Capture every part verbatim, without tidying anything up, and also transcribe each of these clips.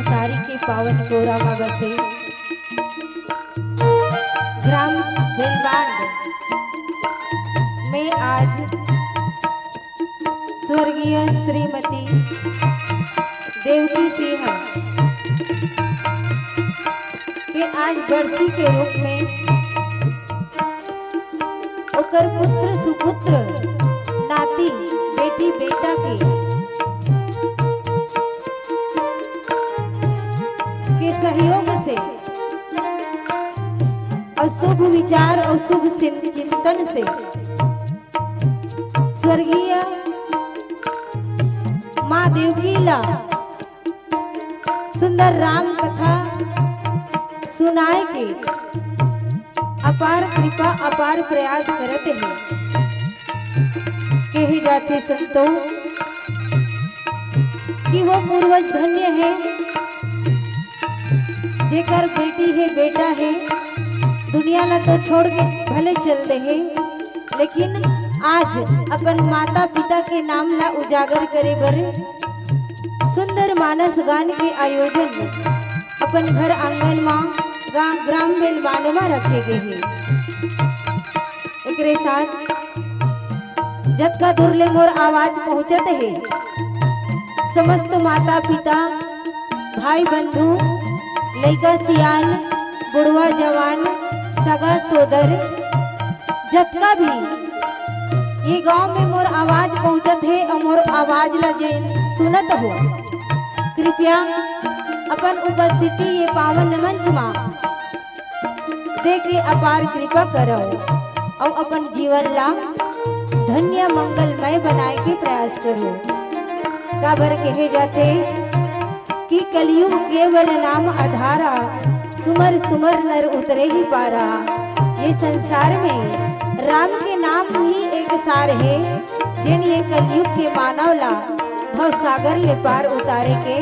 तारी के पावन कोरा म बसे ग्राम बेलबांड में आज स्वर्गीय श्रीमती देवकी सिंह के आज बरसी के रूप में ओकर पुत्र सुपुत्र, नाती, बेटी बेटा के, के सहयोग से और शुभ विचार और शुभ चिं-, चिंतन से स्वर्गीय माँ देवकी ला सुंदर राम कथा सुनाए के अपार कृपा, अपार प्रयास करत हे। कहे जाथे संतो कि वो पूर्वज धन्य हे, जेकर बेटी हे, बेटा हे, दुनिया ला तो छोड़ के भले चल दे हे, लेकिन आज अपन माता पिता के नाम ला उजागर करे बर सुंदर मानस गान के आयोजन अपन घर आंगन मा गा-, ग्राम बेलबांड मा रखे गे हे। एकरे साथ जतका दूर ले मोर आवाज पहुंचत हे, समस्त माता पिता, भाई बंधु, लइका सियान, बुढ़वा जवान, सगा सोदर, जतका भी ये गांव में मोर आवाज पहुंचत हे और मोर आवाज ला जेन सुनत हो, कृपया अपन उपस्थिति ये पावन मंच मा दे के अपार कृपा करो और अपन जीवन ला धन्य मंगलमय बनाए के प्रयास करो। काबर कहे जाथे कि कलयुग केवल नाम अधारा, सुमर सुमर नर उतरे ही पारा। ये संसार में राम के नाम ही एक सार हे, जेन ये कलयुग के मानव ला भव सागर ले पार उतारे के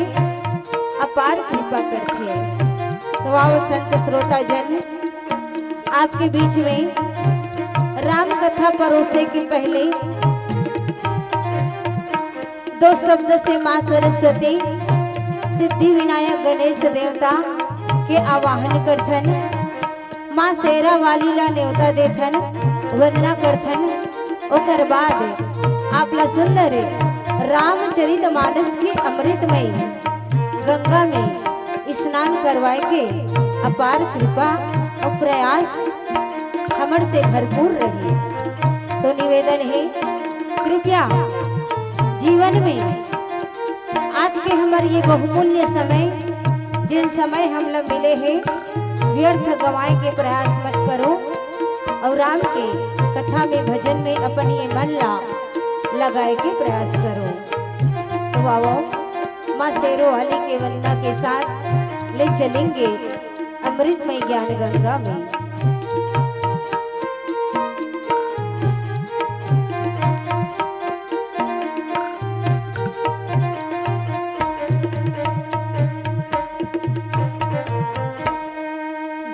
अपार कृपा करथे। तो आओ संत श्रोता जन, आपके बीच में राम कथा परोसे के पहले दो शब्द से माँ सरस्वती, सिद्धि विनायक गणेश देवता के आवाहन करथन। माँ शेरा वाली ला नेवता देथन, वंदना करथन। ओकर बाद आप ला सुंदर रामचरित मानस के अमृतमय गंगा में स्नान करवाए के अपार कृपा और प्रयास हमर से भरपूर रहे। तो निवेदन हे, कृपया जीवन में आज के हमर ये बहुमूल्य समय, जेन समय हमला मिले हे, व्यर्थ गंवाए के प्रयास मत करो और राम के कथा में, भजन में अपन ये मन ला लगाए के प्रयास करो। तो आओ, माँ शेरो वाली के वंदना के साथ ले चलेंगे अमृतमय ज्ञान गंगा में।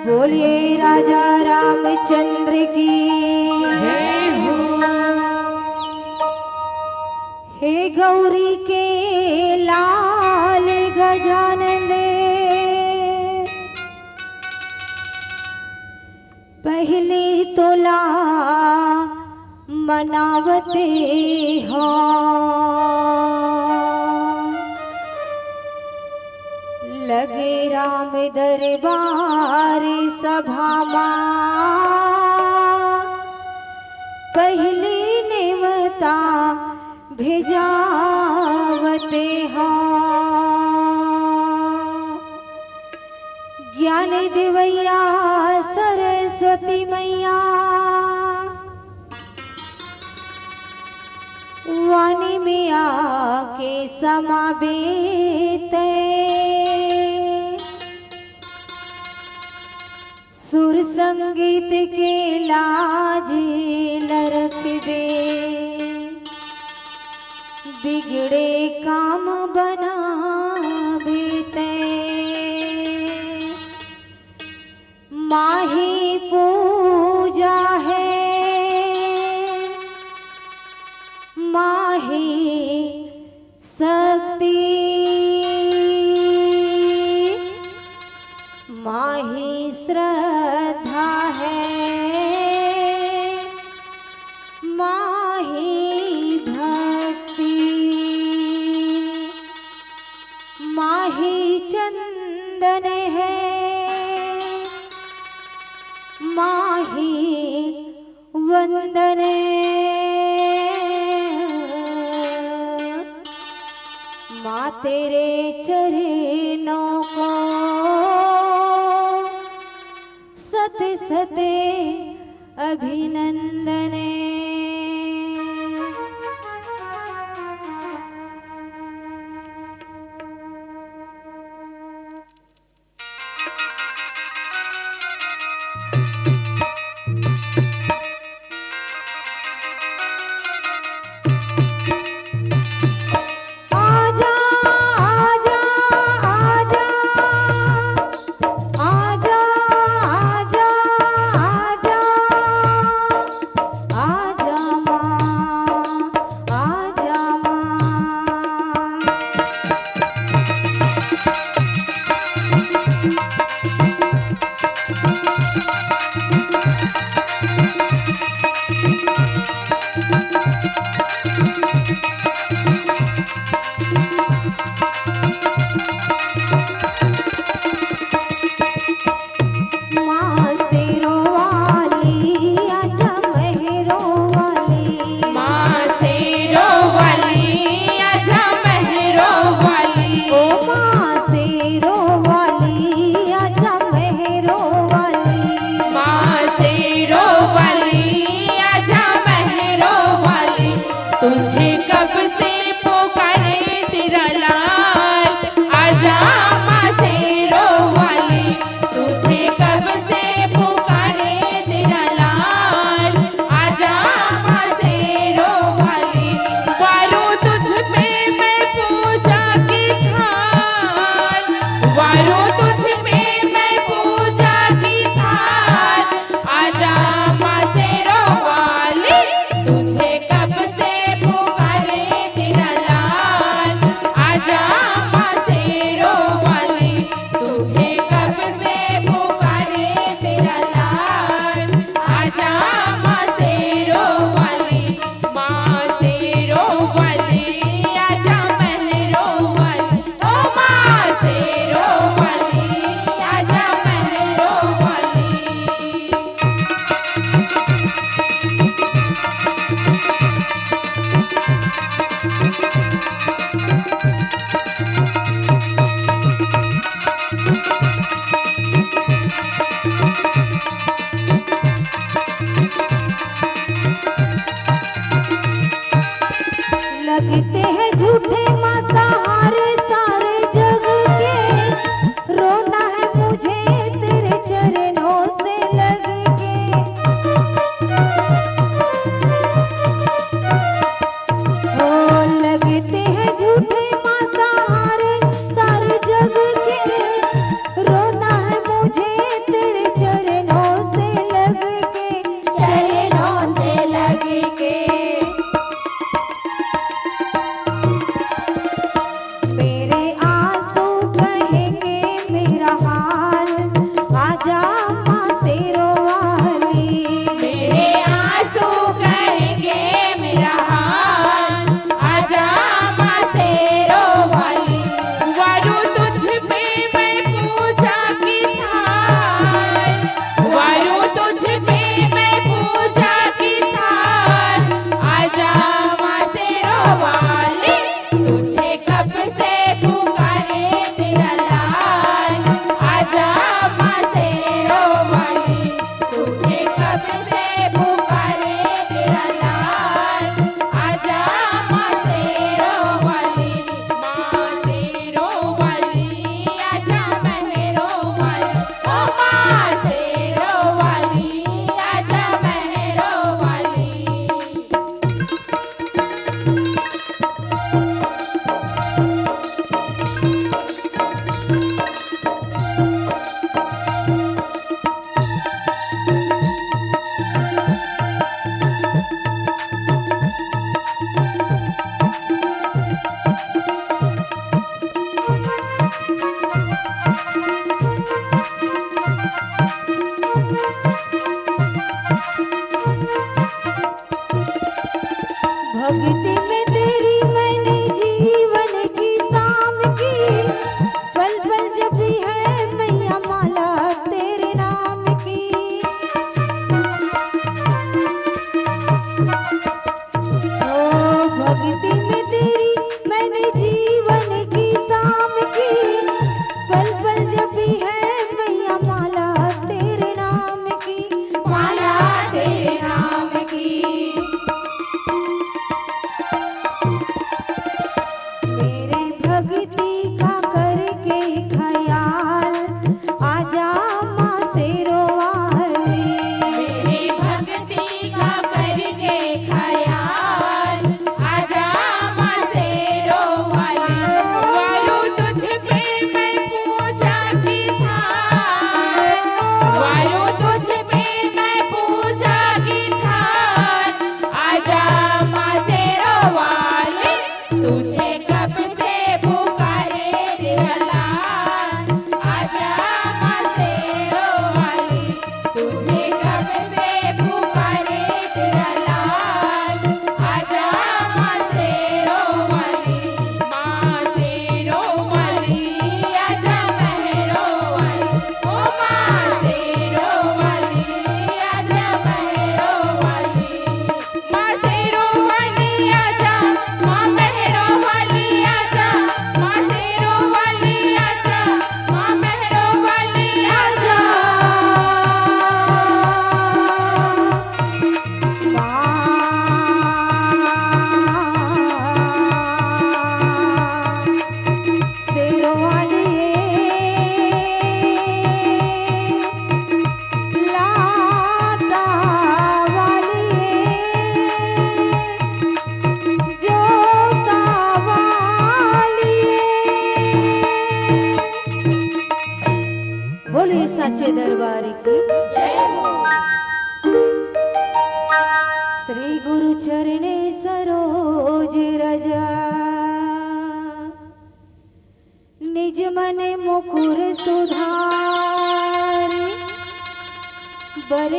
बोलिए राजा रामचंद्र की जय हो। हे गौरी के लाल गजानन, पहली तोला मनावते हो। लगे राम दरबार सभा मा, पहली नेवता भेजावते हो। ज्ञान देवैया सरस्वती मैया, वाणी में आके समाबे तैं। सुर संगीत के लाज ल रखबे, बिगड़े काम बनाबे तैं। माही पूजा हे, माही शक्ति। श्रद्धा है, माही भक्ति, माही चंदन है, माही वंदन, माँ तेरे चरणों को सत सत अभिनंदन। आजा, आजा, आजा, आजा, आजा, आजा, आजा माँ, आजा माँ। माँ शेरों वाली, आजा मेहरों वाली। माँ शेरों वाली, आजा मेहरों वाली। ओ माँ शेरों वाली, आजा मेहरों वाली। माँ शेरों वाली, आजा मेहरों वाली। तुझे कब से पुकारे तेरा लाल, आजा माँ शेरों वाली। तुझे कब से पुकारे तेरा लाल, आजा माँ शेरों वाली। वारूं तुझ पे मैं पूजा की थाल, वारूं तुझ पे मैं पूजा की थाल, आजा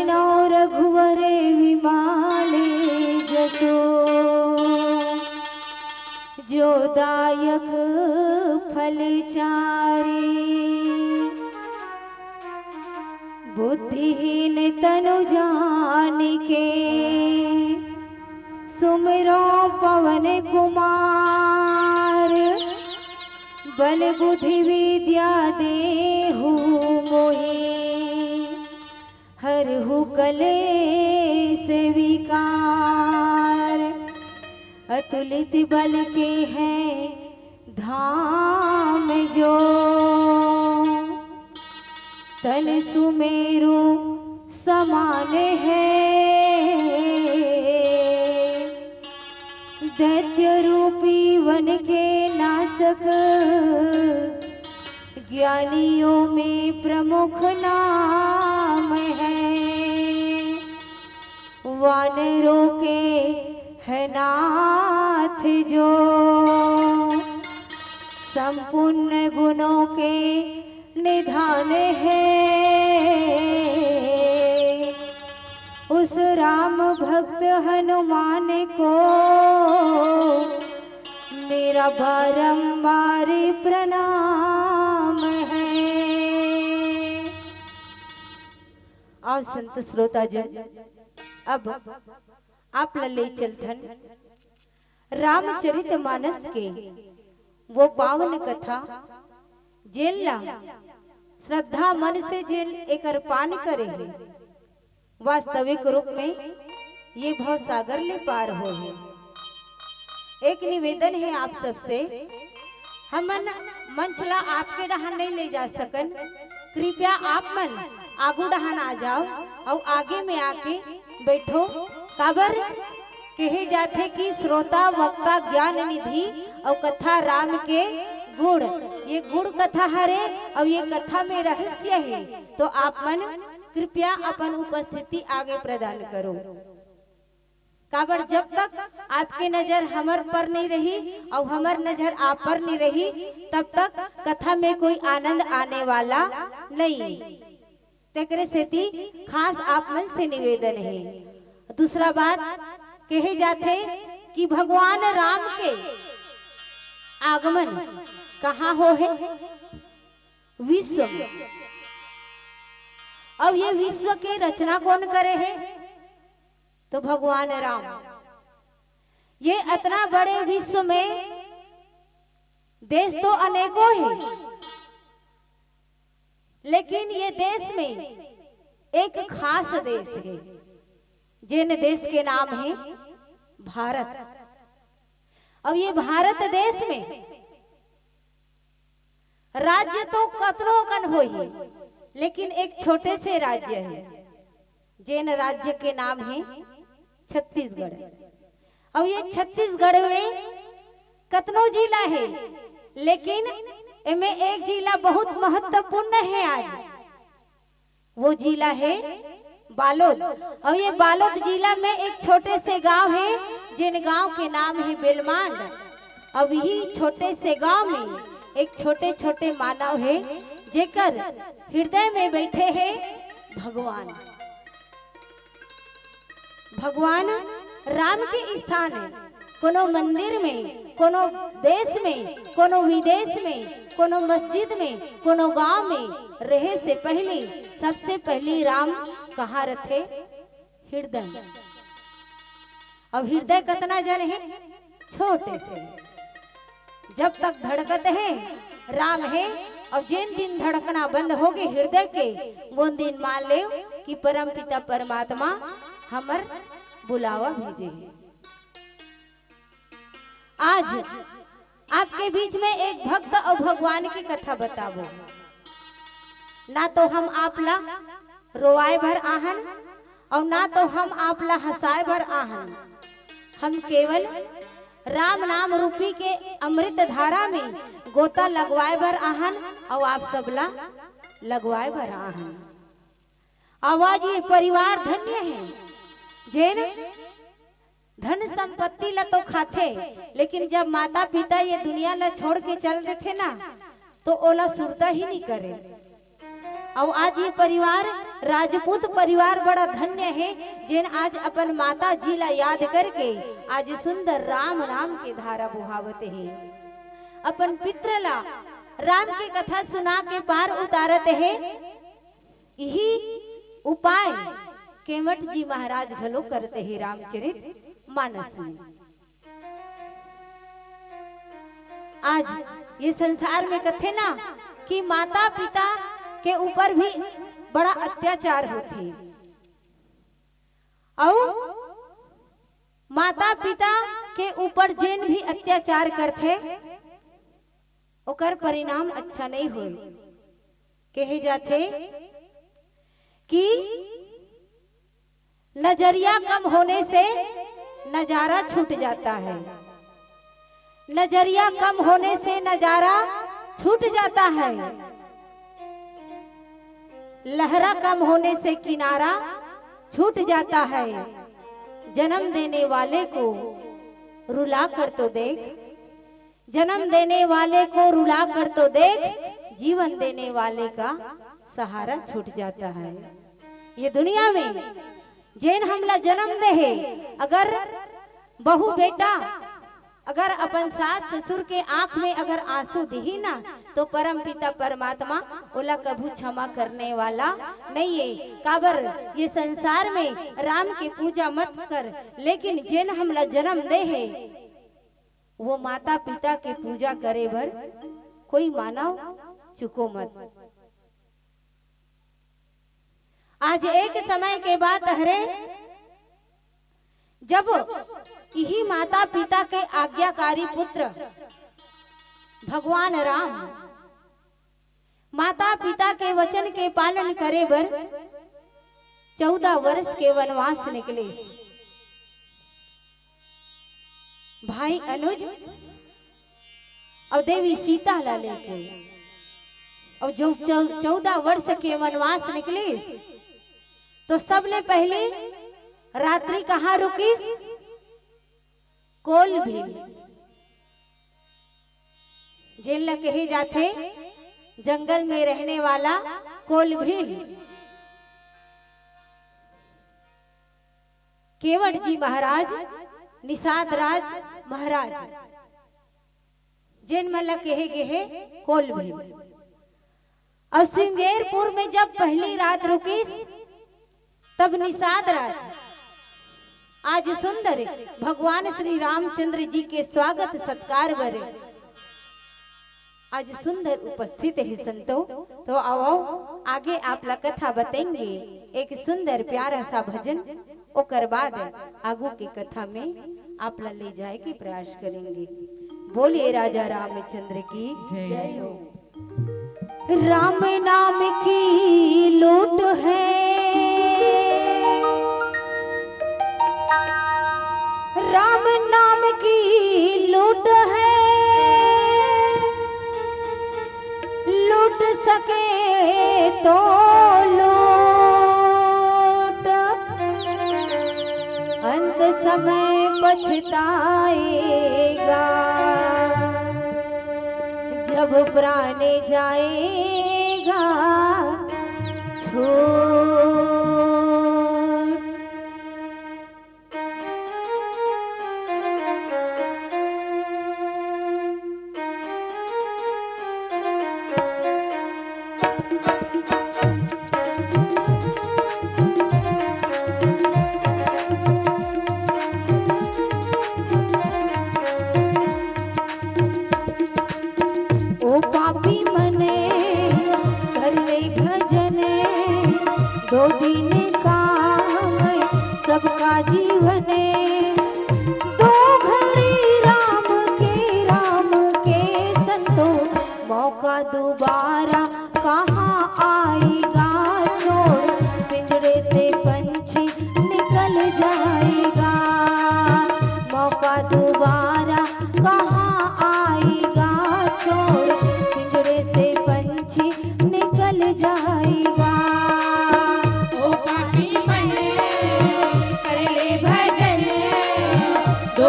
नौ रघुवर विमाले जसो, जो दायक फल चारे। बुद्धिहीन तनु जानिके, सुमिरो पवन कुमार। बल बुद्धि विद्या देहु मोहे, हरहु कलेस विकार। अतुलित बल के है धाम जो, तन सुमेरु समान है। दैत्य रूपी वन के नासक, ज्ञानियों में प्रमुख नाम है। वानरों के है नाथ जो, संपूर्ण गुणों के निधान है। उस राम भक्त हनुमान को मेरा बारंबार प्रणाम है। आओ संत श्रोता जन, अब आप ला ले चलथन रामचरित मानस के वो पावन कथा, जेन ला श्रद्धा मन से जेन एकर पान करे हे, वास्तविक रूप में ये भव सागर ले पार होए हे। एक निवेदन हे आप सबसे, हमन मंच ला आपके डहान नहीं ले जा सकन, कृपया आप मन आगू डहान आ जाओ और आगे में आके बैठो। काबर कहे जाथे कि श्रोता वक्ता ज्ञान निधि और कथा राम के गुण, ये गुण कथा हरे और ये कथा में रहस्य हे। तो आप मन कृपया अपन उपस्थिति आगे प्रदान करो। काबर जब तक आपके नजर हमर पर नहीं रही और हमर नजर आप पर नहीं रही, तब तक कथा में कोई आनंद आने वाला नहीं। तेकरे सेती खास आप मन से निवेदन हे। दूसरा बात, कहे जाथे कि भगवान राम के आगमन कहाँ हो हे? विश्व में। अब ये विश्व के रचना कौन करे हे? तो भगवान राम। ये अतना बड़े विश्व में देश तो अनेकों हे, लेकिन ये देश में एक खास देश हे, जेन देश के नाम हे भारत। अब ये भारत देश में राज्य तो कतनो कन होही, लेकिन एक छोटे से राज्य हे, जेन राज्य के नाम हे छत्तीसगढ़। अब ये छत्तीसगढ़ में कतनो जिला हे, लेकिन एमे एक जिला बहुत महत्वपूर्ण हे आज। वो जिला हे बालोद। और ये बालोद जिला में एक छोटे से गांव हे, जेन गांव के नाम हे बेलमांड। अब यही छोटे से गांव में एक छोटे-छोटे मानव हे, जेकर हृदय में बैठे हे भगवान। भगवान राम के स्थान हे। कोनो मंदिर में, कोनो देश में, कोनो विदेश में, कोनो मस्जिद में, कोनो गांव में रहे से पहली, सबसे पहली राम कहाँ रथे? हृदय। अब हृदय कतना जन हे? छोटे से। जब तक धड़कत हे, राम हे, और जेन दिन धड़कना बंद होगे हृदय के, वो दिन मान लेव कि परम पिता परमात्मा हमर बुलावा भेजे हे। आज आपके बीच में एक भक्त और भगवान की कथा बताबो। ना तो हम आप ला रोवाए बर आहन और ना तो हम आप ला हंसाए बर आहन। हम केवल राम नाम रूपी के अमृत धारा में गोता लगवाए बर आहन और आप सबला लगवाए बर आहन। आवाज ये परिवार धन्य हे, जेन धन संपत्ति ला तो खाथे, लेकिन जब माता पिता ये दुनिया ला छोड़ के चल देथे ना, तो ओला सुरता ही नहीं करे। अउ आज ये परिवार, राजपूत परिवार, बड़ा धन्य हे, जेन आज अपन माता जी ला याद करके आज सुंदर राम नाम के धारा बोहावत हे, अपन पित्र ला राम के कथा सुना के पार उतारत हे। इही उपाय केवट जी महाराज घलो करत हे रामचरित मानस में। आज ये संसार में कथे ना कि माता पिता के ऊपर भी बड़ा अत्याचार होथे, अउ माता पिता के ऊपर जेन भी अत्याचार करथे, ओकर परिणाम अच्छा नहीं होय। कहे जाथे कि नजरिया कम होने से नजारा छूट जाता है, नजरिया कम होने से नजारा छूट जाता है, लहरा कम होने से किनारा छूट जाता है। जन्म देने वाले को रुला कर तो देख, जन्म देने वाले को रुला कर तो देख, जीवन देने वाले का सहारा छूट जाता है। ये दुनिया में जेन हमला जन्म दे हे, अगर बहू बेटा अगर अपन सास ससुर के आंख में अगर आंसू दिही ना, तो परम पिता परमात्मा ओला कभू क्षमा करने वाला नहीं है। काबर ये संसार में राम के पूजा मत कर, लेकिन जेन हमला जन्म दे हे, वो माता पिता के पूजा करे बर कोई मानव चुको मत। आज एक समय के बात हरे, जब इही माता पिता के आज्ञाकारी पुत्र भगवान राम माता पिता के वचन के पालन करे बर चौदह वर्ष के वनवास निकले। भाई अनुज अउ देवी सीता ला लेके, अउ जो चौ-, चौदह वर्ष के वनवास निकलिस, तो सबले पहली रात्रि कहाँ रुकिस? कोल भील, जेन ला कहे जाथे जंगल में रहने वाला कोल भील। केवट जी महाराज, निषाद राज महाराज, जेन मन ला कहे गे हे कोल भील। अउ श्रृंगेरपुर में जब पहली रात रुकिस, तब निषाद राज आज सुंदर भगवान श्री रामचंद्र जी के स्वागत सत्कार बर आज सुंदर उपस्थित हे संतो। तो आओ, आगे आप ला कथा बताएंगे, एक सुंदर प्यारा सा भजन, ओकर बाद आगू के कथा में आप ला ले जाए के प्रयास करेंगे। बोलिए राजा रामचंद्र की जय। जय हो। राम नाम की लूट है, राम नाम की लूट है, लूट सके तो लूट, अंत समय पछताएगा, जब प्राण जाएगा छूट। ओ पापी मने कर ले भजन, दो दिन काम सबका जीवन। दो घड़ी राम के, राम के संतो, मौका दोबारा कहाँ आएगा? छोड़ पिंजरे से पंछी निकल जाएगा, मौका दोबारा कहाँ आएगा? छोड़ पिंजरे से पंछी निकल जाएगा। ओ पापी मन कर ले भजन, दो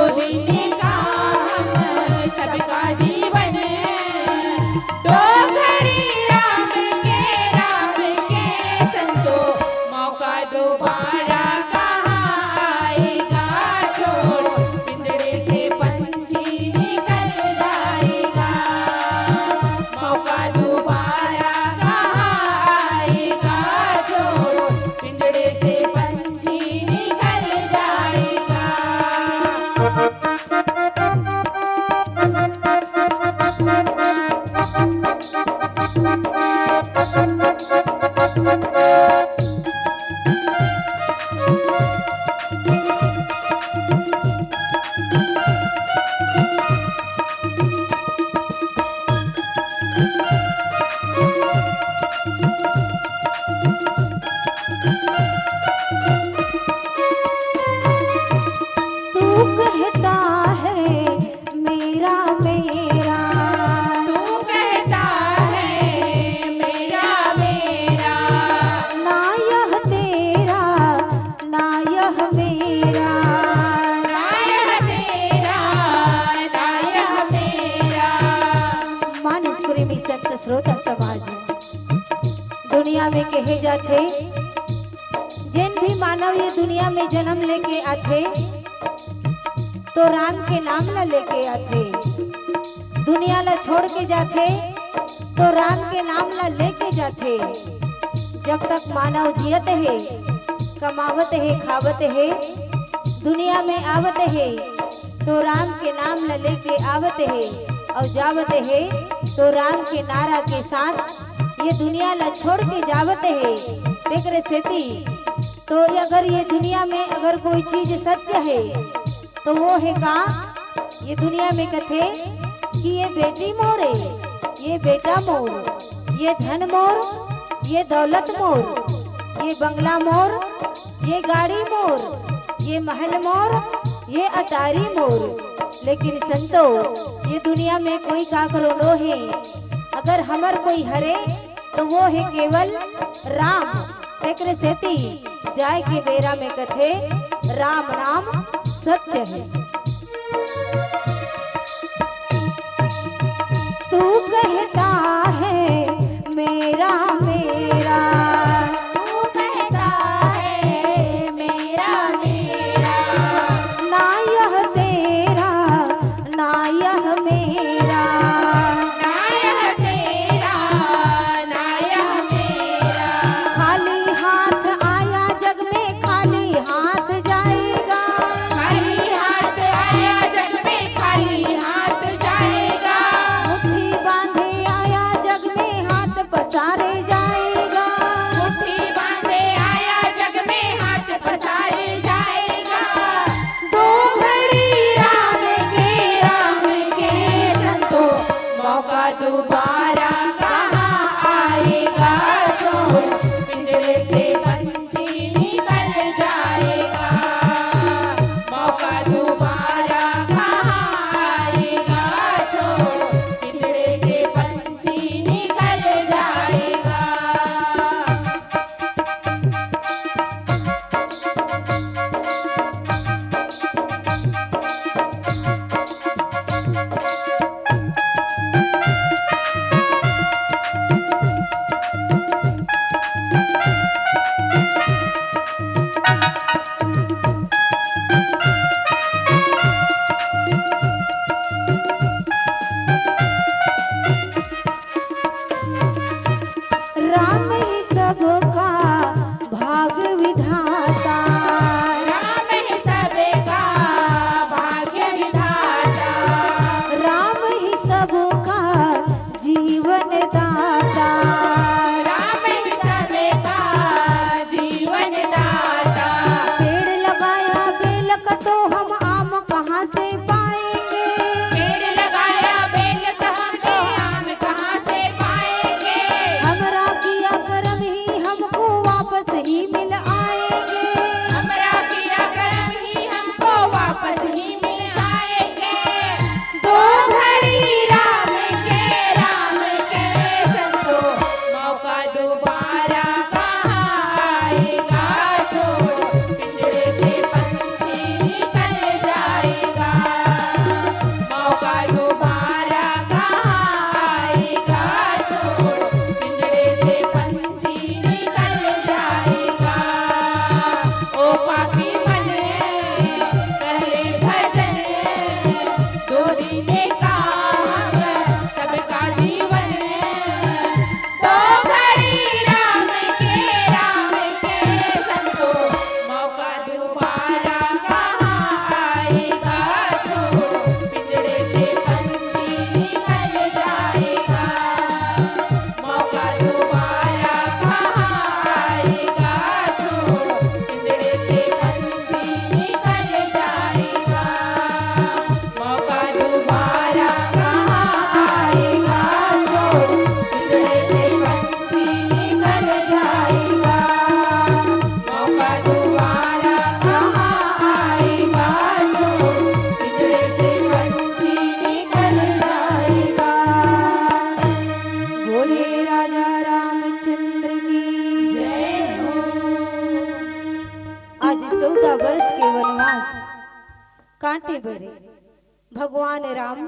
तू कहता है मेरा मेरा, तू कहता है मेरा मेरा, ना यह तेरा, ना यह मेरा, ना यह तेरा, ना यह मेरा। मानस प्रेमी संत श्रोता समाज, दुनिया में कहे जाथे, जेन भी मानव ये दुनिया में जन्म लेके आथे, तो राम के नाम ला लेके आथे। दुनिया ला छोड़ के जाथे, तो राम के नाम ला लेके जाथे। जब तक मानव जियत हे, कमावत हे, खावत हे, दुनिया में आवत हे, तो राम के नाम ला लेके आवत हे, अउ जावत हे, तो राम के नारा के साथ ये दुनिया ला छोड़ के जावत हे। तेकरे सेती तो अगर ये दुनिया में अगर कोई चीज सत्य हे, तो वो हे का? ये दुनिया में कथे कि ये बेटी मोर हे, ये बेटा मोर, ये धन मोर, ये दौलत मोर, ये बंगला मोर, ये गाड़ी मोर, ये महल मोर, ये अटारी मोर। लेकिन संतो, ये दुनिया में कोई काकरो नो हे। अगर हमर कोई हरे, तो वो हे केवल राम। तेकरे सेती जाय के बेरा में कथे, राम नाम सत्य हे। तू कहता है मेरा मेरा, तू कहता है मेरा मेरा, ना यह तेरा, ना यह मेरा, ना यह तेरा, ना यह मेरा। खाली हाथ आया जग में, खाली हाथ जाएगा। खाली हाथ आया जग में, खाली हाथ जाएगा। मुट्ठी बांधे आया जग में, हाथ पसारे जाएगा। आज चौदह वर्ष के वनवास काटे बर भगवान राम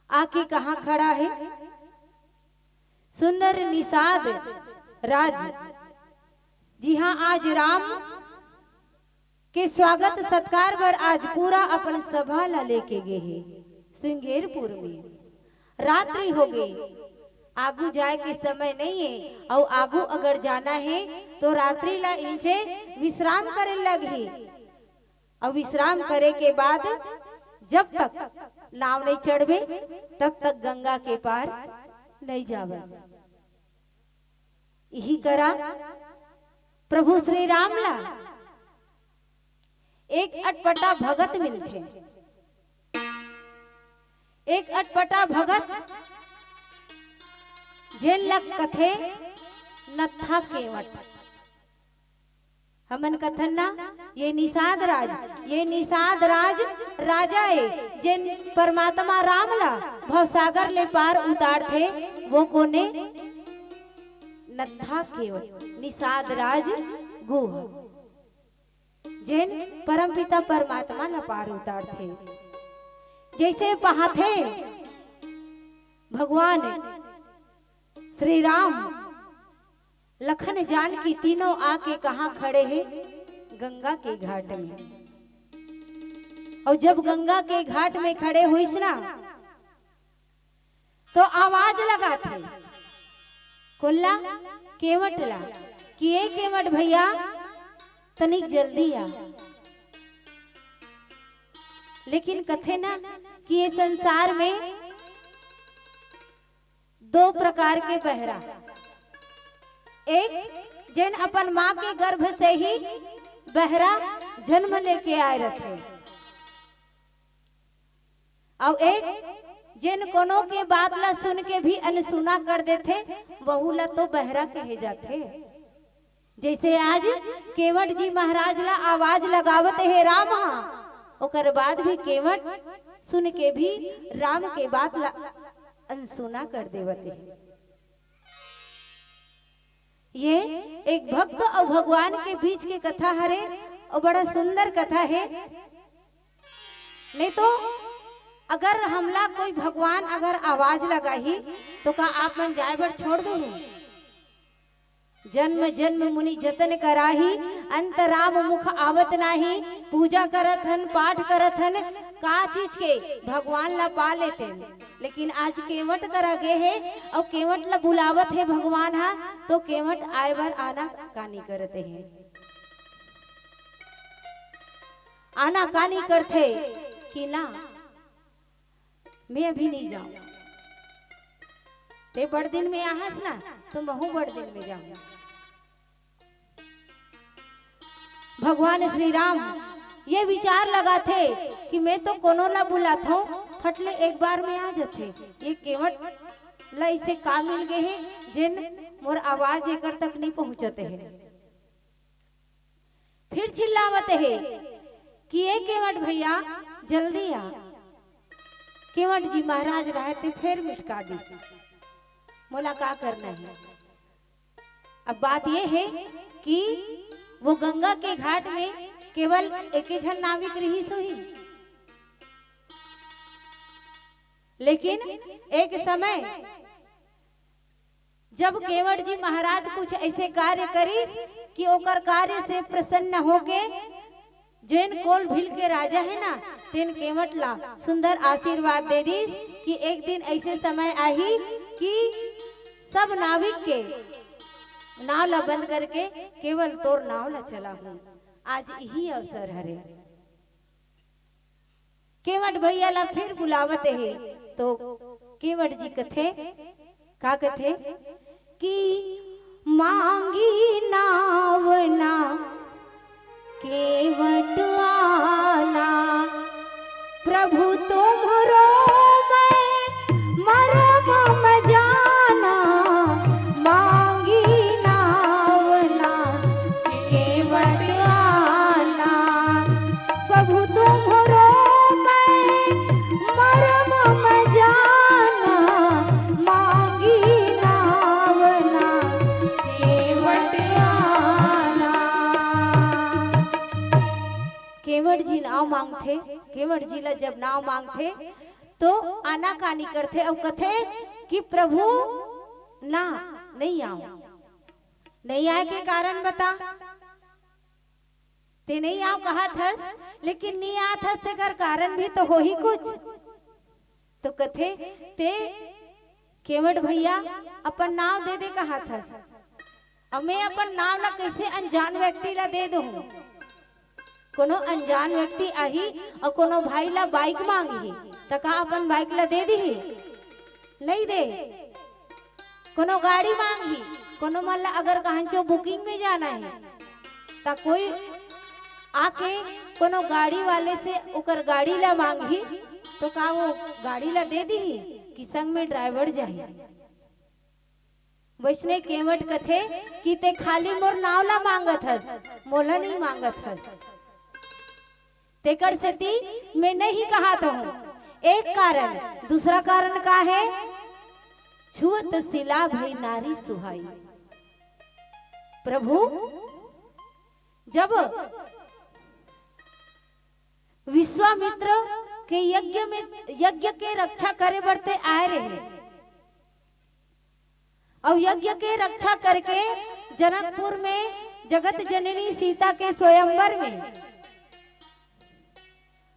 आके कहाँ खड़ा हे? सुंदर निषाद राज, जी हाँ, आज राम के स्वागत सत्कार बर आज पूरा अपन सभा ला लेके गे हे श्रृंगेरपुर में। रात्रि हो गे, आगू जाए के समय नहीं है, अउ आगू अगर जाना है तो रात्रि ला इंचे विश्राम करे लगही। अउ विश्राम करे के बाद जब तक नाव नहीं चढ़बे, तब तक गंगा के पार नहीं जावस। इही करा प्रभु श्री राम ला एक अटपटा भगत मिलथे। एक अटपटा भगत, जेन ला कथे नत्था केवट। हमन कथन ना, ये निषाद राज, ये निषाद राज राजा ए, जेन परमात्मा राम ला भवसागर ले पार उतारथे, वो कोने? नत्था केवट, निषाद राज गुह, जेन परमपिता परमात्मा ला पार उतारथे। जैसे पहाथे भगवान श्री राम, लखन जानकी तीनों आके कहाँ खड़े हे? गंगा के घाट में। अउ जब गंगा के घाट में खड़े होइस ना, तो आवाज लगाथे, कोन ला? केवट ला, कि ए केवट भैया, तनिक जल्दी आ। लेकिन कथे ना कि ये संसार में दो प्रकार के बहरा, एक जेन अपन माँ के गर्भ से ही बहरा जन्म लेके आए रथे, अउ एक जेन कोनो के बात ला सुन के भी अनसुना कर देथे, वहू ला तो बहरा कहे जाथे। जैसे आज केवट जी महाराज ला आवाज लगावत हे राम हा, ओकर बाद भी केवट सुन के भी राम के बात ला अनसुना कर देवत हे। ये एक भक्त अउ भगवान के बीच के कथा हरे, अउ बड़ा सुंदर कथा हे। नहीं तो अगर हमला कोई भगवान अगर आवाज लगाही, तो का आप मन जाए बर छोड़ देहू? जन्म जन्म मुनि जतन कराही, अंत राम मुख आवत नाही। पूजा करत हन, पाठ करत हन, का चीज के? भगवान ला पा लेतेन। लेकिन आज केवट करा गे हे, अउ केवट ला बुलावत हे भगवान हा, तो केवट आए बर आनाकानी करत हे। आनाकानी करथे कि ना, मैं अभी नहीं जाऊं। ते बड़ दिन में आहस ना, तो महू बड़ दिन में जाऊं। भगवान श्री राम ये विचार लगाथे कि मैं तो कोनो ला बुलाथों, फट ले एक बार में आ जथे। ये केवट ला इसे का मिल गे हे, जेन मोर आवाज एकर तक नहीं पहुंचत हे। फिर चिल्लावत हे कि ए केवट भैया, जल्दी आ। केवट जी महाराज राहते फेर मिटका दिस। मोला का करना हे? अब बात ये हे कि वो गंगा के घाट में केवल एके झन नाविक रहिस होही, लेकिन एक समय जब केवट जी महाराज कुछ ऐसे कार्य करिस कि ओकर कार्य से प्रसन्न होके जेन कोल भील के राजा हे ना, तेन केवट ला सुंदर आशीर्वाद दे दिस कि एक दिन ऐसे समय आही कि सब नाविक के नाव ला बंद करके केवल तोर नाव ला चलाहूं। आज यही अवसर हरे। केवट भैया ला फिर बुलावत हे, तो केवट जी कथे, का कथे कि मांगी नाव ना केवट आना, प्रभु तुम्हरो मैं मरम जाना। मांगी नाव ना केवट आना, प्रभु तुम्हरो मैं मरम जाना। मांगी नाव ना केवट आना। केवट जी नाव मांगथे, केवट जी ला जब नाव मांगथे तो आनाकानी करथे अउ कथे कि प्रभु ना, नहीं आव। नहीं आय के कारण बता। ते नहीं आव कहत हस, लेकिन नहीं आत हस तेकर कारण भी तो होही कुछ। तो कथे, ते केवट भैया अपन नाव दे दे कहत हस, अब मैं अपन नाव ला कैसे अनजान व्यक्ति ला दे दूं? कोनो अनजान व्यक्ति आही अउ कोनो भाई ला बाइक मांगही, त का अपन बाइक ला दे दिही? नहीं दे। कोनो गाड़ी मांगही, कोनो मन ला अगर कहंचो बुकिंग में जाना हे, त कोई आके कोनो गाड़ी वाले से ओकर गाड़ी ला मांगही, तो का वो गाड़ी ला दे दिही कि संग में ड्राइवर जाही? वैसने केवट कथे कि ते खाली मोर नाव ला मांगत हस, मोला नहीं मांगत हस। तेकर सेती मैं नहीं कहत हूं। एक कारण, दूसरा कारण का हे? छुअत सिला भई नारी सुहाई। प्रभु जब विश्वामित्र के यज्ञ में, यज्ञ के रक्षा करे बर ते आय रहे, अउ यज्ञ के रक्षा करके जनकपुर में जगत जननी सीता के स्वयंवर में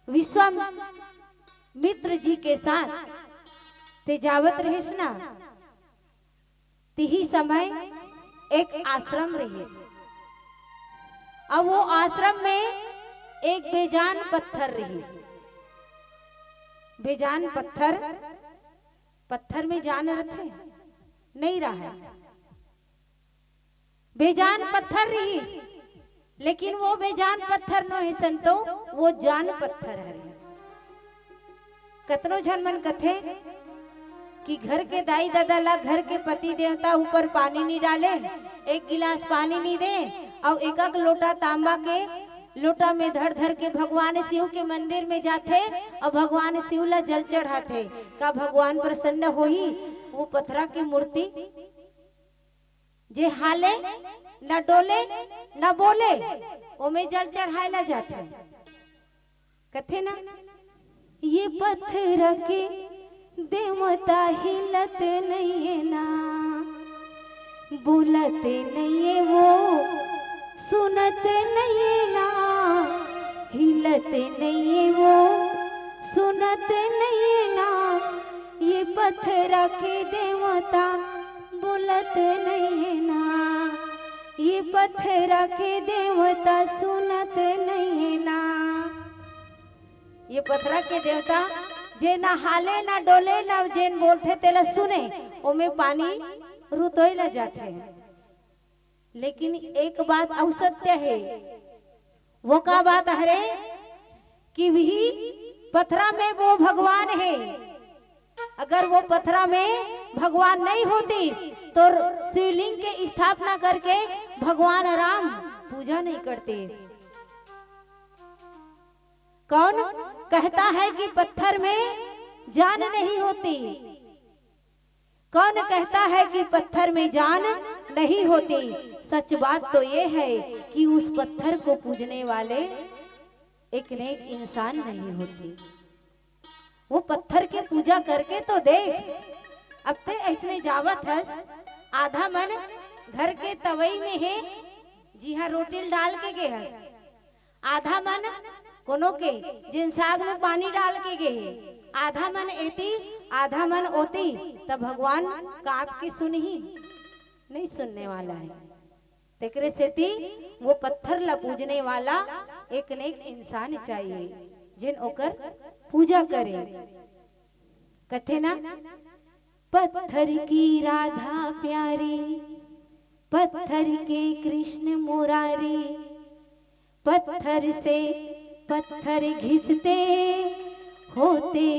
विश्वामित्र जी के साथ ते जावत रहेस ना, तिही समय एक आश्रम रहिस। अब वो आश्रम में एक बेजान पत्थर रहिस। बेजान पत्थर, पत्थर में जान रथे? नहीं रहा। बेजान पत्थर रहिस, लेकिन वो बेजान पत्थर नो हे संतो, वो जान पत्थर हरे। कतनो झन मन कथे कि घर के दाई ददा ला घर के पति देवता ऊपर पानी नी डाले, एक गिलास पानी नी दे, अउ एक एक लोटा तांबा के लोटा में धर धर के भगवान शिव के मंदिर में जाथे अउ भगवान शिव ला जल चढ़ाथे। का भगवान प्रसन्न होही? वो पथरा के मूर्ति जे हाले, न डोले, न बोले, ओमे जल चढ़ाए ला जाथे। कथे ना, ये पथरा के देवता हिलत नइये ना, बोलत नइये वो, सुनत नइये ना, हिलत नइये वो, सुनत नइये ना, ये पथरा के देवता बोलत नइये ना, ये पथरा के देवता सुनत नइये ना। ये पथरा के देवता जे ना हाले, ना डोले, ना जेन बोलथे तेला सुने, ओमे पानी रुतोय ला जाथे। लेकिन एक बात अउ सत्य हे। वो का बात हरे कि वही पथरा में वो भगवान हे। अगर वो पथरा में भगवान नहीं होतिस तो शिवलिंग के स्थापना करके भगवान राम पूजा नहीं करतिस। कौन कहता है कि पत्थर में जान नहीं होती? कौन कहता है कि पत्थर में जान नहीं होती? सच बात तो ये है कि उस पत्थर को पूजने वाले एक नेक इंसान नहीं होते। वो पत्थर के पूजा करके तो देख। अब ते अइसने जावत हस, आधा मन घर के तवई में हे, जिहां रोटी ल डाल के गे हस, आधा मन कोनो के, जेन साग में पानी डाल के गे हे, आधा मन एती, आधा मन ओती, त भगवान का आपके सुनही? नहीं सुनने वाला है। तेकरे सेती वो पत्थर ला पूजने वाला एक नेक इंसान चाहिए, जेन ओकर पूजा करे। कथे ना, पत्थर की राधा प्यारी, पत्थर के कृष्ण मुरारी, पत्थर से पत्थर घिसते होते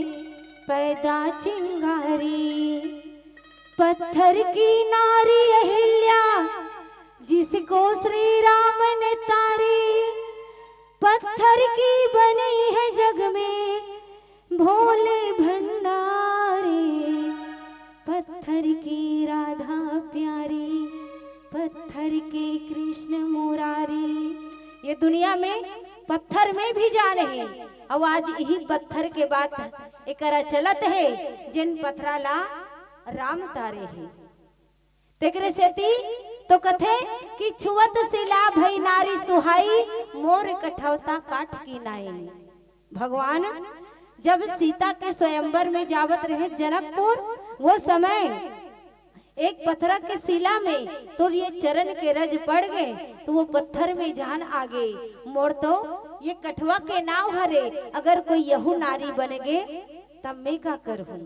पैदा चिंगारी। पत्थर की नारी अहिल्या, जिसको श्री राम ने तारी। पत्थर की बनी है जग में भोले भंडारी। पत्थर की राधा प्यारी, पत्थर के कृष्ण मुरारी। ये दुनिया में पत्थर में भी जान हे। अउ आज इही पत्थर के बात एकरा चलत हे, जेन पथरा ला राम तारे हे। तेकरे सेती तो कथे कि "छुअत सिला भई नारी सुहाई, मोर कठौता काठ की नाई।" भगवान जब सीता के स्वयंवर में जावत रहे जनकपुर, वो समय एक पथरा के सिला में तोर ये चरण के रज पड़ गे, तो वो पत्थर में जान आ गे। "मोर तो ये कठवा के नाव हरे, अगर कोई यहू नारी बन गे, तब मैं का करहूँ?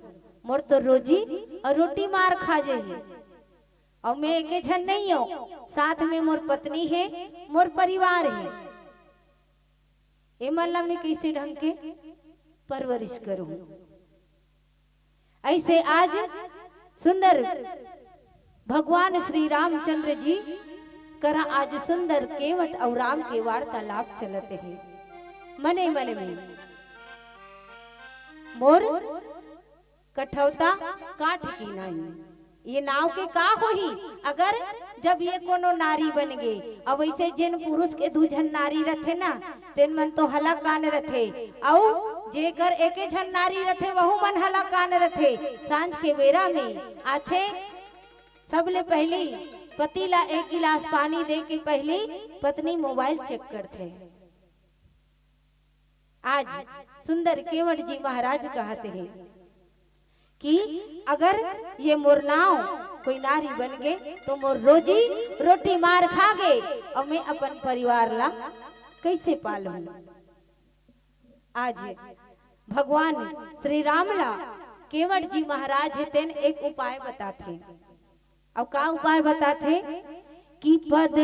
मोर तो रोजी अउ रोटी मार खा जाही, अउ मैं एके झन नहीं हो, साथ में मोर पत्नी हे, मोर परिवार हे, एमन ला मैं कइसे ढंग के परवरिश करहूँ?" अइसे आज सुंदर भगवान श्री रामचंद्र जी करा आज सुंदर केवट अउ राम के वार्तालाप चलत हे। मने मन में मोर कठौता काठ की नाई, ये नाव के का होही, अगर जब ये कोनो नारी बन गे? अब वैसे जेन पुरुष के दू झन नारी रथे ना, तेन मन तो हलाकान रथे, अउ जेकर एके झन नारी रथे, वहू मन हलाकान रथे। सांझ के बेरा में आथे, सबले पहली पति ला एक गिलास पानी दे के पहली पत्नी मोबाइल चेक करथे। आज सुंदर केवट जी महाराज कहत हे कि अगर ये मोर नाव कोई नारी बन गे, तो मोर रोजी रोटी मार खा गे, अउ मैं अपन परिवार ला कइसे पालहूँ? आज भगवान श्री राम ला केवट जी महाराज हे, तेन एक उपाय बताथे। अउ का उपाय बताथे कि "पद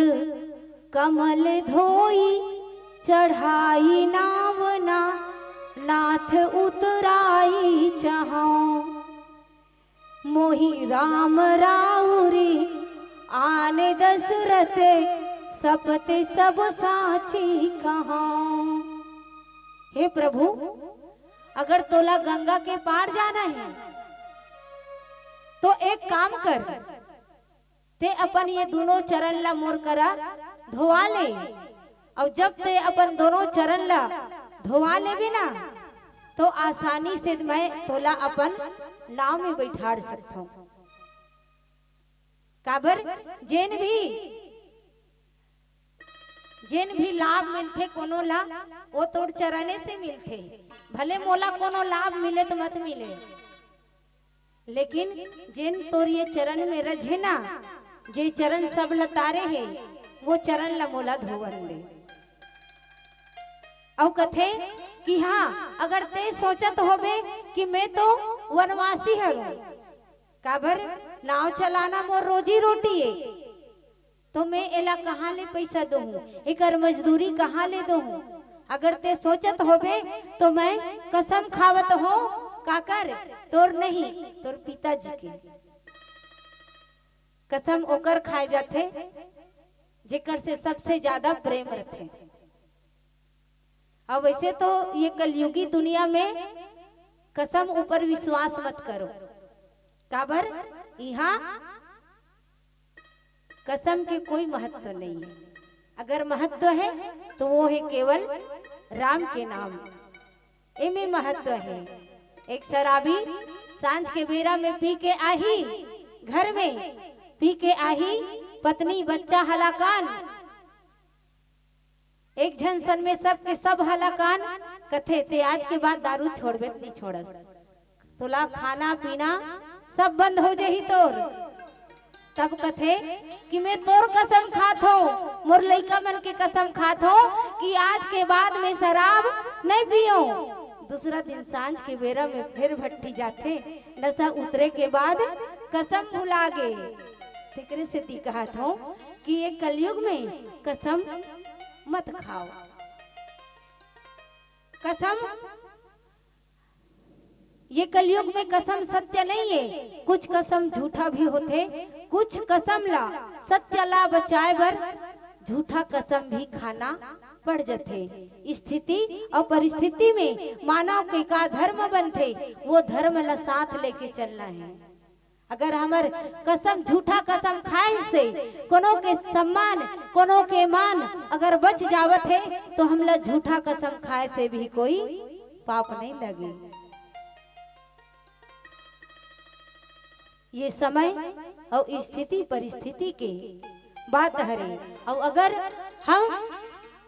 कमल धोई चढ़ाई नावना, नाथ उतराई चहाओ। मोहि राम राउरी आन दसरथ, सपत सब साची कहाओ।" हे प्रभु, अगर तोला गंगा के पार जाना हे, तो एक काम कर, ते अपन ये दोनों चरण ला मोर करा धोवा ले, अउ जब ते अपन दोनों चरण ला धोवा लेबे ना, तो आसानी से मैं तोला अपन नाव में बैठाड़ सकथौं। काबर, जेन भी, जेन भी लाभ मिलथे कोनो ला, वो तोर चरणे से मिलथे। भले मोला कोनो लाभ मिले त मत मिले, लेकिन जेन तोर ये चरण में रज हे ना, जे चरण सब ल तारे हे, वो चरण ला मोला धोवन दे। अउ कथे कि हाँ, अगर ते सोचत होबे कि मैं तो वनवासी हरौं, काबर, नाव चलाना मोर रोजी रोटी ए, तो मैं एला कहाँ ले पइसा दोहूँ, एकर मजदूरी कहाँ ले दोहूँ? अगर ते सोचत होबे, तो मैं कसम खावत हों, काकर? तोर नहीं, तोर पिताजी के। कसम ओकर खाए जाथे, जेकर से सबसे ज्यादा प्रेम रथे। अब वैसे तो ये कलयुगी दुनिया में कसम ऊपर विश्वास मत करो, काबर, इहाँ कसम के कोई महत्व नहीं है। अगर महत्व है, तो वो है केवल राम के नाम। एमे महत्व है। एक शराबी सांझ के बेरा में पी के आही, घर में पी के आही, पत्नी बच्चा हलाकान, एक झन सन में सब के सब हलाकान। कथे, "ते आज के बाद दारू छोड़बे त नहीं छोड़स, तोला खाना पीना सब बंद हो जाही तोर।" तब कथे कि मैं तोर कसम खात हों, मोर लइका मन के कसम खात हों कि आज के बाद मैं शराब नहीं पीऊं। दूसरा दिन सांझ के बेरा में फिर भट्टी जाथे, नशा उतरे के बाद कसम भुला गे। तेकरे सेती कहत हों कि ये कलयुग में कसम मत खाओ। कसम, ये कलयुग में कसम सत्य नहीं है, कुछ कसम झूठा भी होथे, कुछ कसम ला सत्य ला बचाए बर झूठा कसम भी खाना पड़ जथे। स्थिति अउ परिस्थिति में मानव के का धर्म बनथे, वो धर्म ला साथ लेके चलना है। अगर हमर कसम, झूठा कसम खाए से कोनो के सम्मान, कोनो के मान अगर बच जावत हे, तो हमला झूठा कसम खाए से भी कोई पाप नहीं लगे। ये समय अउ स्थिति परिस्थिति के बात हरे। अउ अगर हम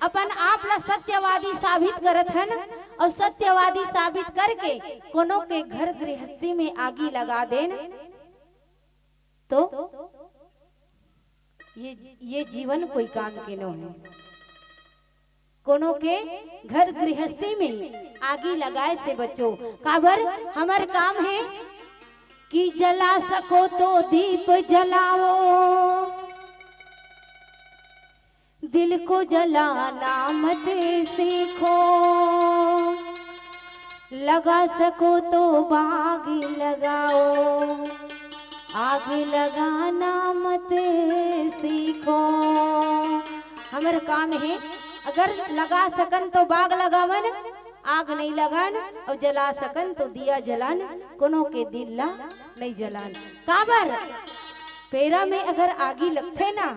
अपन आप ला सत्यवादी साबित करत हन अउ सत्यवादी साबित करके कोनो के घर गृहस्थी में आगी लगा देन, तो ये, ये जीवन कोई काम के नो हे। कोनो के घर गृहस्थी में आगी लगाए से बचो। काबर? हमर काम हे कि जला सको तो दीप जलाओ, दिल को जलाना मत सीखो, लगा सको तो बाग लगाओ, आग लगाना मत सीखो। हमर काम हे, अगर लगा सकन तो बाग लगावन, आग नहीं लगान, अउ जला सकन तो दिया जलान, कोनो के दिल ला नहीं जलान। काबर? पेरा में अगर आगी लगथे ना,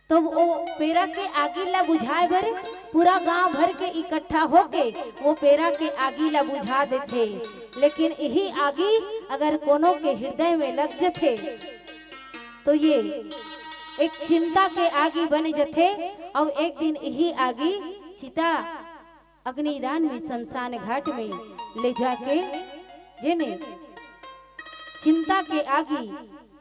तो वो पेरा के आगी ला बुझाए बर पूरा गांव भर के इकट्ठा होके वो पेरा के आगी ला बुझा देथे। लेकिन यही आगी अगर कोनो के हृदय में लग जथे, तो ये एक चिंता के आगी बन जथे, अउ एक दिन यही आगी चिता अग्निदान में शमशान घाट में ले जाके, जेने चिंता के आगी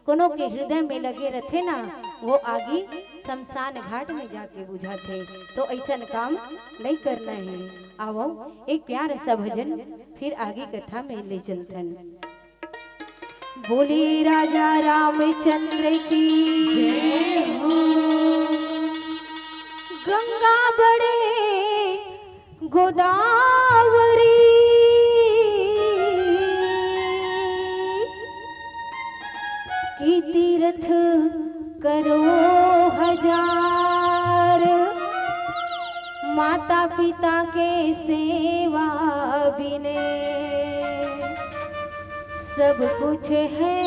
कोनो के हृदय में लगे रथे ना, वो आगी शमशान घाट में जाके बुझाथे। तो ऐसन काम नहीं करना है। आवो, एक प्यार सा भजन फिर आगे कथा में ले चलथन। बोले राजा रामचंद्र की जय हो। गंगा बड़े गोदावरी की तीर्थ करो हजार, माता पिता के सेवा बिने सब कुछ है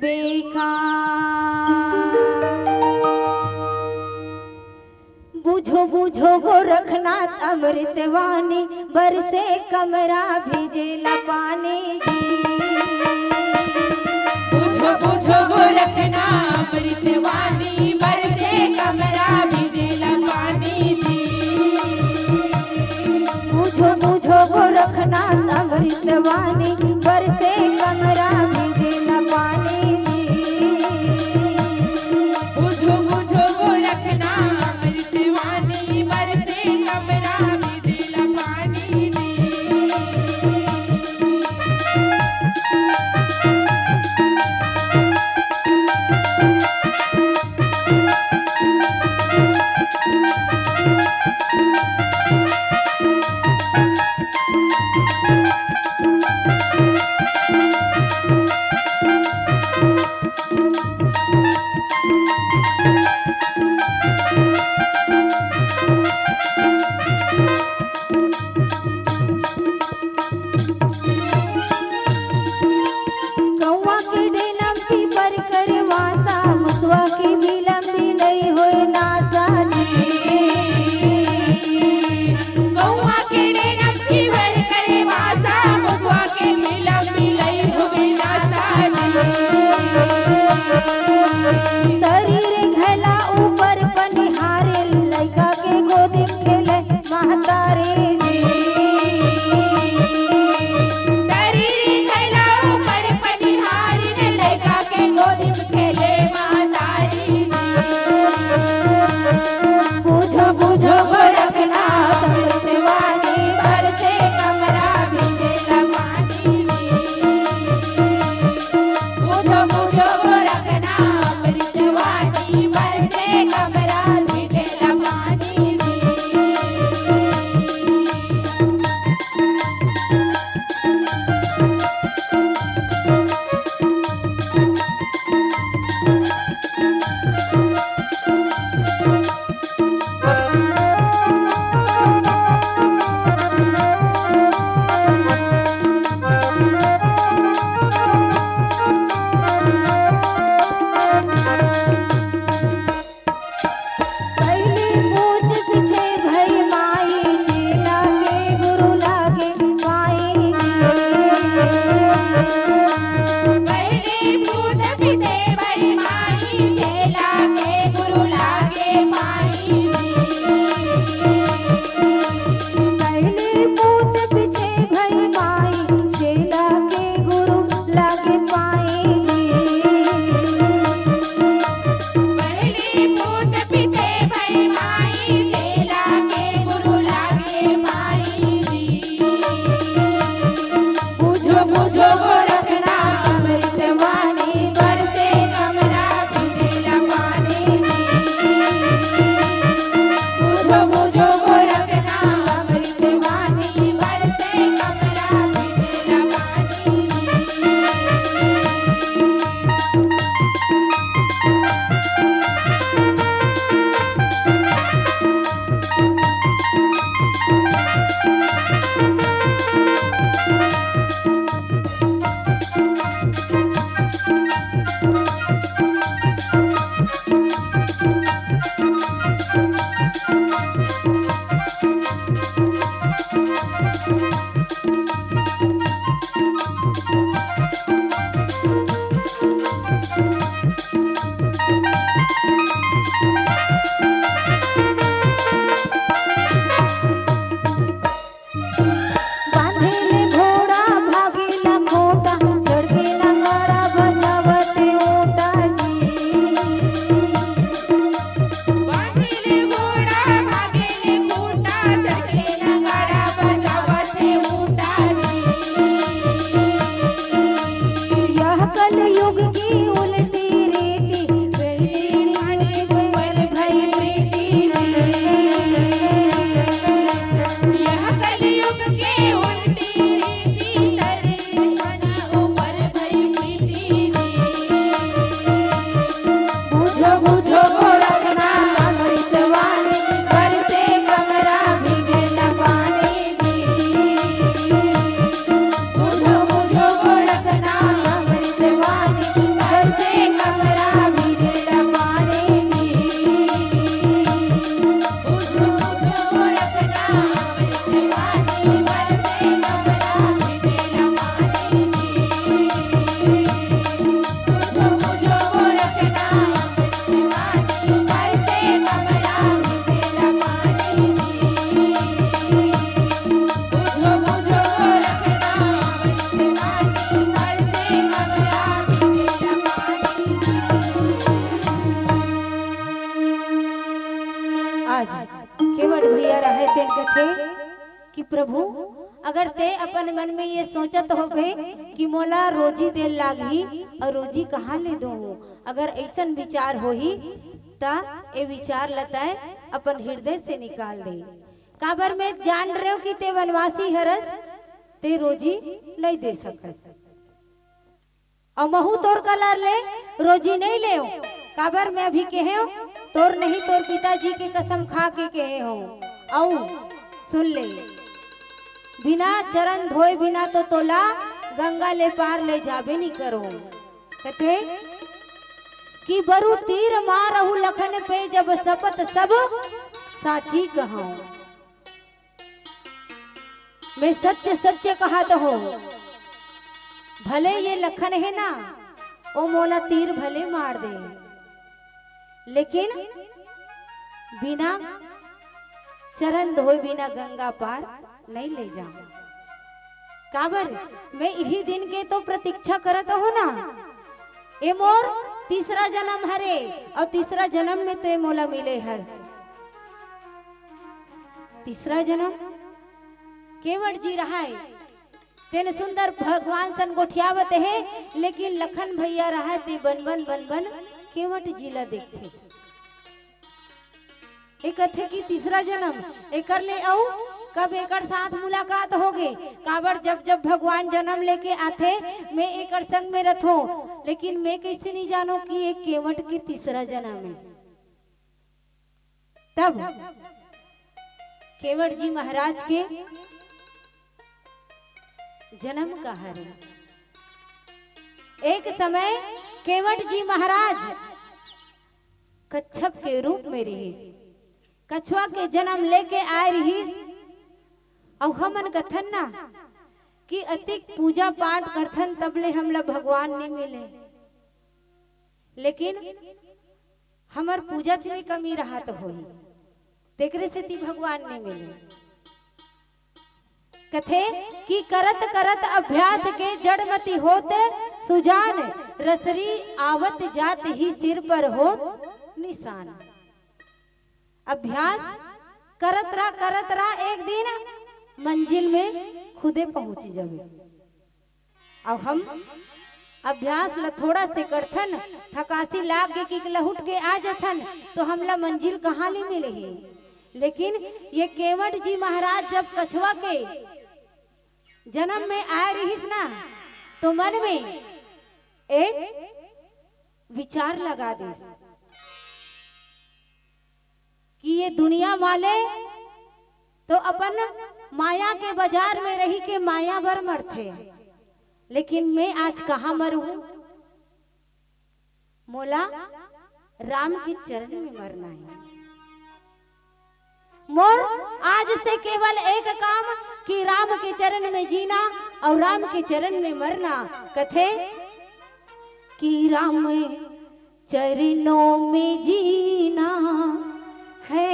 बेकार। बुझो बुझो गोरखनाथ अमृत वाणी, बरसे कमरा भिजेला पानी जी। बुझो बुझो गोरखनाथ अमृत वाणी, बरसे कमरा भिजेला पानी जी। बुझो बुझो गोरखनाथ अमृत वाणी, बरसे कमरा भिजेला पानी जी। बुझो बुझो गोरखनाथ अमृत वाणी, बरसे कमरा भिजेला पानी जी। कौआ के डेनम पीपर कर वासा, मुसवा के बिलम बिलई होए नासा जी। कौआ के डेनम पीपर कर वासा, मुसवा के बिलम बिलई होए नासा जी। तरी रे घला ऊपर पनिहारे, लइका के गोदी में खेले महतारी जी। तरी रे घला ऊपर पनिहारी ने लइका के गोदी में खेले महतारी जी। बुझो बुझो गोरखनाथ अमृत वाणी, बरसे कमरा भिजेला पानी जी। बुझो बुझो गोरखनाथ अमृत वाणी, बरसे कमरा भिजेला पानी जी। भैया रहे तेन कथे कि प्रभु, अगर ते अपन मन में ये सोचत होबे कि मोला रोजी दे लागही अउ रोजी कहाँ ले दूँ, अगर ऐसन विचार होही त ए विचार ल तैं अपन हृदय से निकाल दे। काबर मैं जान रेहेंव कि ते वनवासी हरस, ते रोजी नइ दे सकस। अउ महूँ तोर करा ले रोजी नइ लेंव, काबर मैं अभी कहेंव, तोर नहीं तोर पिताजी के कसम खा के कहे हँव। अउ सुन ले, बिना चरण धोए बिना तो तोला गंगा ले पार ले जाबे नइ करों। कथे कि बरु तीर मारहूँ लखन पे जब सपत सब साँची कहँव। मैं सत्य सत्य कहत हँव, भले ये लखन हे ना, ओ मोला तीर भले मार दे, लेकिन बिना चरण धोए बिना गंगा पार नइ ले जाँव। काबर मैं इही दिन के तो प्रतीक्षा करत हँव ना। ए मोर तीसरा जनम हरे, अउ तीसरा जनम में ते मोला मिले हस। तीसरा जनम केवट जी रहाय, तेन सुंदर भगवान सन गोठियावत हे, लेकिन लखन भैया रहाय ते बन बन बन बन केवट जी ला देखथे। ए कथे कि तीसरा जनम एकर ले अउ कब एकर साथ मुलाकात होगे, काबर जब जब भगवान जनम लेके आथे, मैं एकर संग में रथों, लेकिन मैं कइसे नइ जानों कि ए केवट के तीसरा जनम हे। तब केवट जी महाराज के जनम का हरे। एक समय केवट जी महाराज कच्छप के रूप में रिहिस, कछुआ के जनम लेके आय रिहिस। अउ हमन कथन ना कि अतिक पूजा पाठ करथन तब ले हमला भगवान नइ मिले, लेकिन हमर पूजा च में कमी रहत होही, तेकरे सेती भगवान नइ मिले। कथे कि करत करत अभ्यास के जड़ मति होत सुजान, रसरी आवत जात ही सिर पर होत निशान। अभ्यास करत रह, करत रह, एक दिन मंजिल में खुदे पहुंच जाबे। अउ हम अभ्यास ल थोड़ा से करथन, थकासी लाग गे कि लहुट के आ जथन, तो हमला मंजिल कहाँ ले मिलही? लेकिन ये केवट जी महाराज जब कछुआ के जनम में आय रिहिस ना, तो मन में एक विचार लगा दिस कि ये दुनिया वाले तो अपन माया के बाजार में रहि के माया बर मरथे, लेकिन मैं आज कहाँ मरूँ? मोला राम के चरण में मरना हे। मोर आज से केवल एक काम कि राम के चरण में जीना अउ राम के चरण में मरना। कथे कि राम चरणों में जीना है,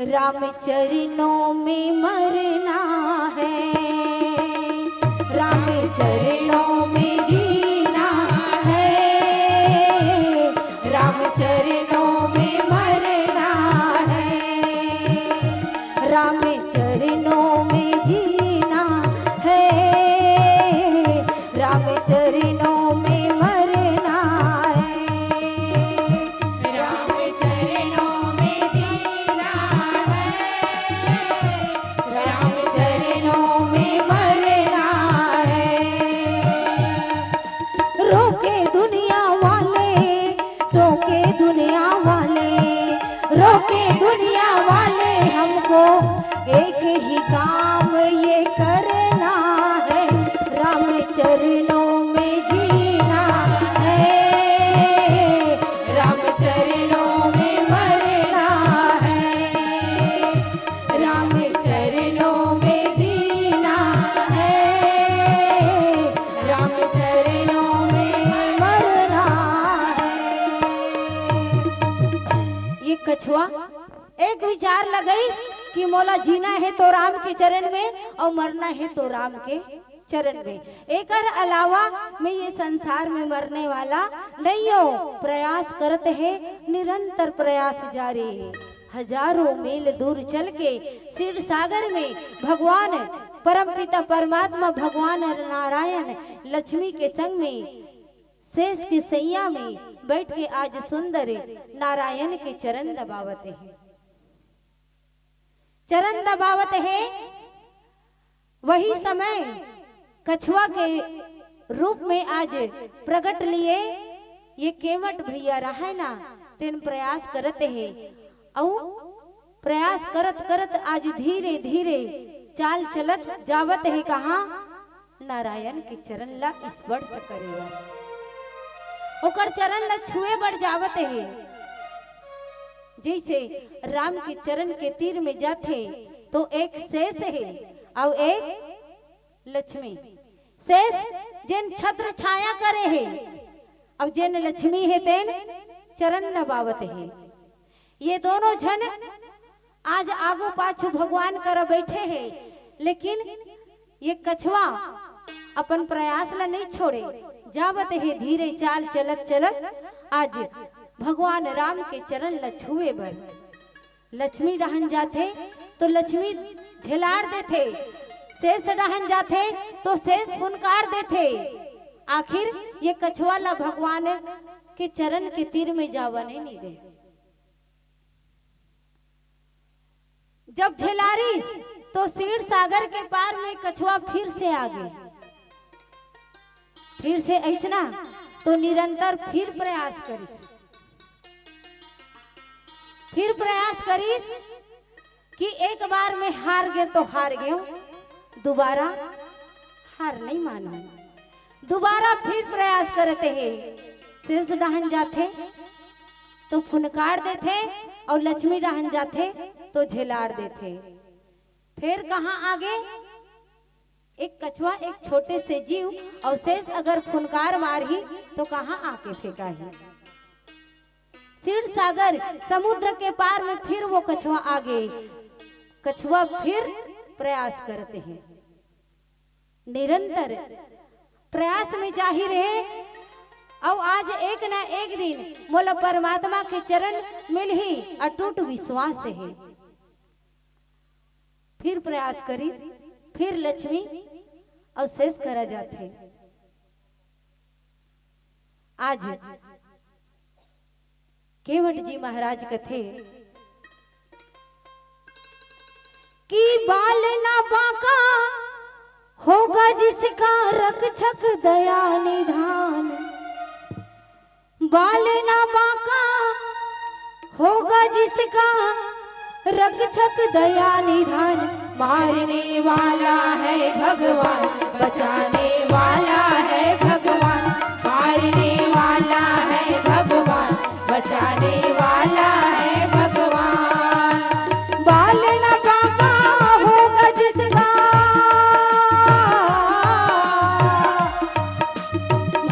राम चरणों में मरना है। राम चरणों में जीना है, राम चरणों में मरना है। राम चरणों में जीना है, राम चरणों में मरना है। राम चरणों में जीना है, राम चरणों में मरना है। रोके दुनिया वाले, टोके दुनिया वाले, रोके दुनिया वाले हमको, एक ही काम ये करना है, राम चरणों में जीना है, राम चरणों में मरना है। राम चरणों में जीना है, राम चरणों में मरना है। ये कछुआ एक विचार लगाइस कि मोला जीना हे तो राम के चरण में अउ मरना हे तो राम के चरण में। एकर अलावा मैं ये संसार में मरने वाला नइ हों। प्रयास करत हे, निरंतर प्रयास जारी हे। हजारों मील दूर चल के क्षीर सागर में भगवान परमपिता परमात्मा भगवान नारायण लक्ष्मी के संग में शेष के सैया में बैठ के आज सुंदर नारायण के चरण दबावत हे, चरण दबावत हे। वही समय कछुआ के रूप में आज प्रगट लिए ये केवट भैया रहय ना, तेन प्रयास करत हे। अउ प्रयास करत करत आज धीरे धीरे चाल चलत जावत हे। कहाँ? नारायण के चरण ला स्पर्श करे बर, ओकर चरण ला छुए बर जावत हे। जैसे राम के चरण के तीर में जाथे तो एक शेष हे अउ एक लक्ष्मी। शेष जेन छत्र छाया करे हे, अउ जेन लक्ष्मी हे तेन चरण दबावत हे। ये दोनों झन आज आगू पाछू भगवान करा बैठे हे, लेकिन ये कछुआ अपन प्रयास ला नहीं छोड़े, जावत हे धीरे चाल चलत चलत आज भगवान राम के चरण ला छुए बर। लक्ष्मी डहन जाथे तो लक्ष्मी झेलार देथे, शेष डहन जाथे तो शेष फुनकार देथे। आखिर ये कछुआ ला भगवान के चरण के तीर में जावने नहीं दे। जब झेलारिस तो क्षीर सागर के पार में कछुआ फिर से आ गे। फिर से ऐसना तो निरंतर फिर प्रयास करिस, फिर प्रयास करिस कि एक बार में हार गे तो हार गे, दोबारा हार नहीं मानो। दोबारा फिर प्रयास करत हे, शेष डहन जाथे तो फुनकार देथे अउ लक्ष्मी डहन जाथे तो झेलार देथे। फिर कहाँ आगे? एक कछुआ, एक छोटे से जीव, अउ शेष अगर फुनकार मारही तो कहाँ आके फेंकाही? क्षीर सागर समुद्र के पार में फिर वो कछुआ आगे। कछुआ फिर प्रयास करत हे, निरंतर प्रयास में जाहिर हे। अउ आज एक ना एक दिन मोला परमात्मा के चरण मिलही, अटूट विश्वास हे। फिर प्रयास करिस, फिर लक्ष्मी अउ शेष करा जाथे। आज केवट जी महाराज कथे कि बाल ना बांका होगा जिसका रक्षक दया निधान, बाल ना बांका होगा जिसका रक्षक दया निधान। मारने वाला है भगवान, बचाने वाला है भगवान, मारने वाला है भगवान, बचाने वाला है भगवान। बाल न बांका होगा जिसका,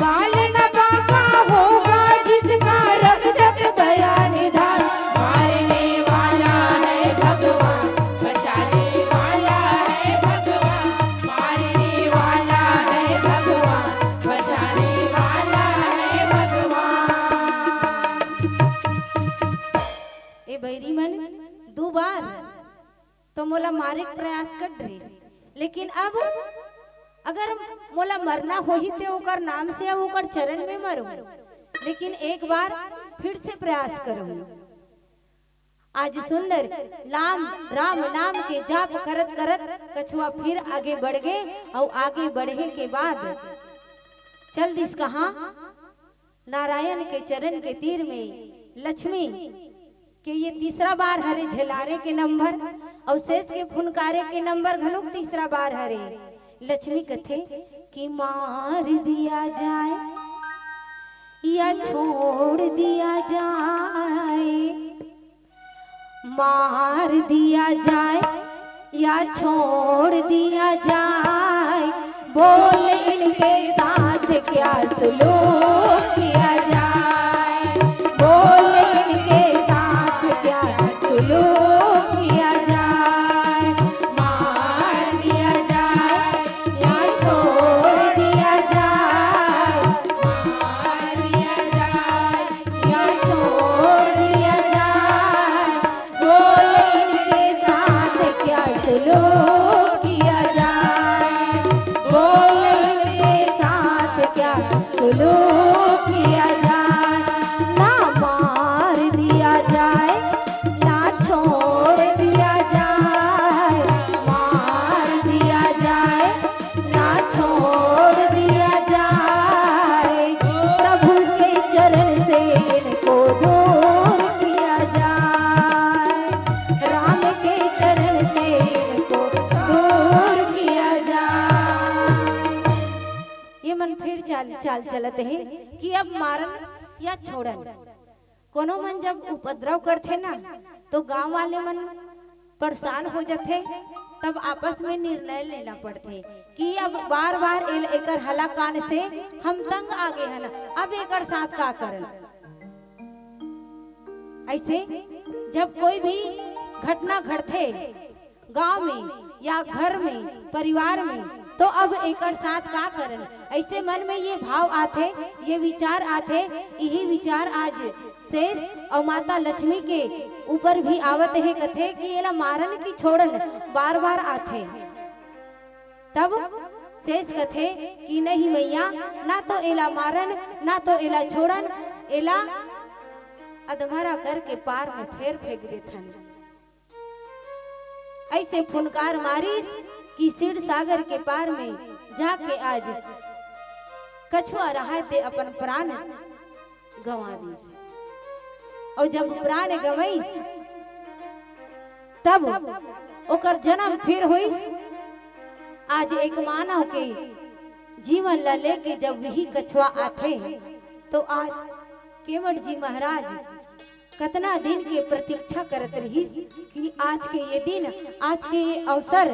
बाल न बांका होगा जिसका, रक्षक दया निधान। मारने वाला है भगवान, बचाने वाला है भगवान, मारने वाला है भगवान, बचाने वाला है भगवान। ए बैरी मन दू बार तो मोला मारे के प्रयास कर रहिस, लेकिन अब अगर मोला मरना होही ते ओकर नाम से अउ ओकर चरण में मरूं, लेकिन एक बार फिर से प्रयास करूं। आज सुंदर राम राम नाम के जाप करत करत कछुआ फिर आगे बढ़ गे अउ आगे बढ़े के बाद चल दिस कहाँ? नारायण के चरण के तीर में लक्ष्मी के ये तीसरा बार हरे झेलारे के नंबर अउ शेष के फुनकारे के नंबर घलोक तीसरा बार हरे। लक्ष्मी कथे कि मार दिया जाए या छोड़ दिया जाए, मार दिया जाए या छोड़ दिया जाए, बोल इनके साथ क्या सुलूक किया जाए, बोल इनके साथ क्या सुलूक किया जाए, मार दिया जाए या छोड़ दिया जाए, मार दिया जाए या छोड़ दिया जाए, सुलूक किया जाए, बोल के साथ क्या सुलूक किया जाए। ना मार दिया जाए, ना छोड़ दिया जाए, मार दिया जाए, ना छोड़ दिया जाए। प्रभु के चरण से इनको दूर किया जाए, राम के चरण से इनको दूर किया जाए। ये मन फिर चाल चाल चलत हे कि अब मारन या छोड़न। कोनो मन जब उपद्रव करथे ना, तो गांव वाले मन परेशान हो जथे। तब आपस में निर्णय लेना पड़थे कि अब बार बार एल एकर हला कान से हम तंग आ गे हन, अब एकर साथ का करन। ऐसे जब कोई भी घटना घटथे गांव में या घर में, परिवार में, तो अब एकर साथ का करन, ऐसे मन में ये भाव आथे, ये विचार आथे। यही विचार आज शेष और माता लक्ष्मी के ऊपर भी आवत हे। कथे कि एला मारन की छोड़न, बार बार आथे। तब शेष कथे कि नहीं मैया, ना तो एला मारन, ना तो एला छोड़न, एला अधमरा करके पार में फेर फेंक देथन। ऐसे फुनकार मारिस कि क्षीर सागर के पार में जाके आज कछुआ रहाय ते अपन प्राण गंवा दिस। और जब प्राण गंवइस, तब ओकर जन्म फिर होइस। आज एक मानव के जीवन ला लेके जब वही कछुआ आथे, तो आज केवट जी महाराज कतना दिन के प्रतीक्षा करत रहिस कि आज के ये दिन, आज के ये अवसर,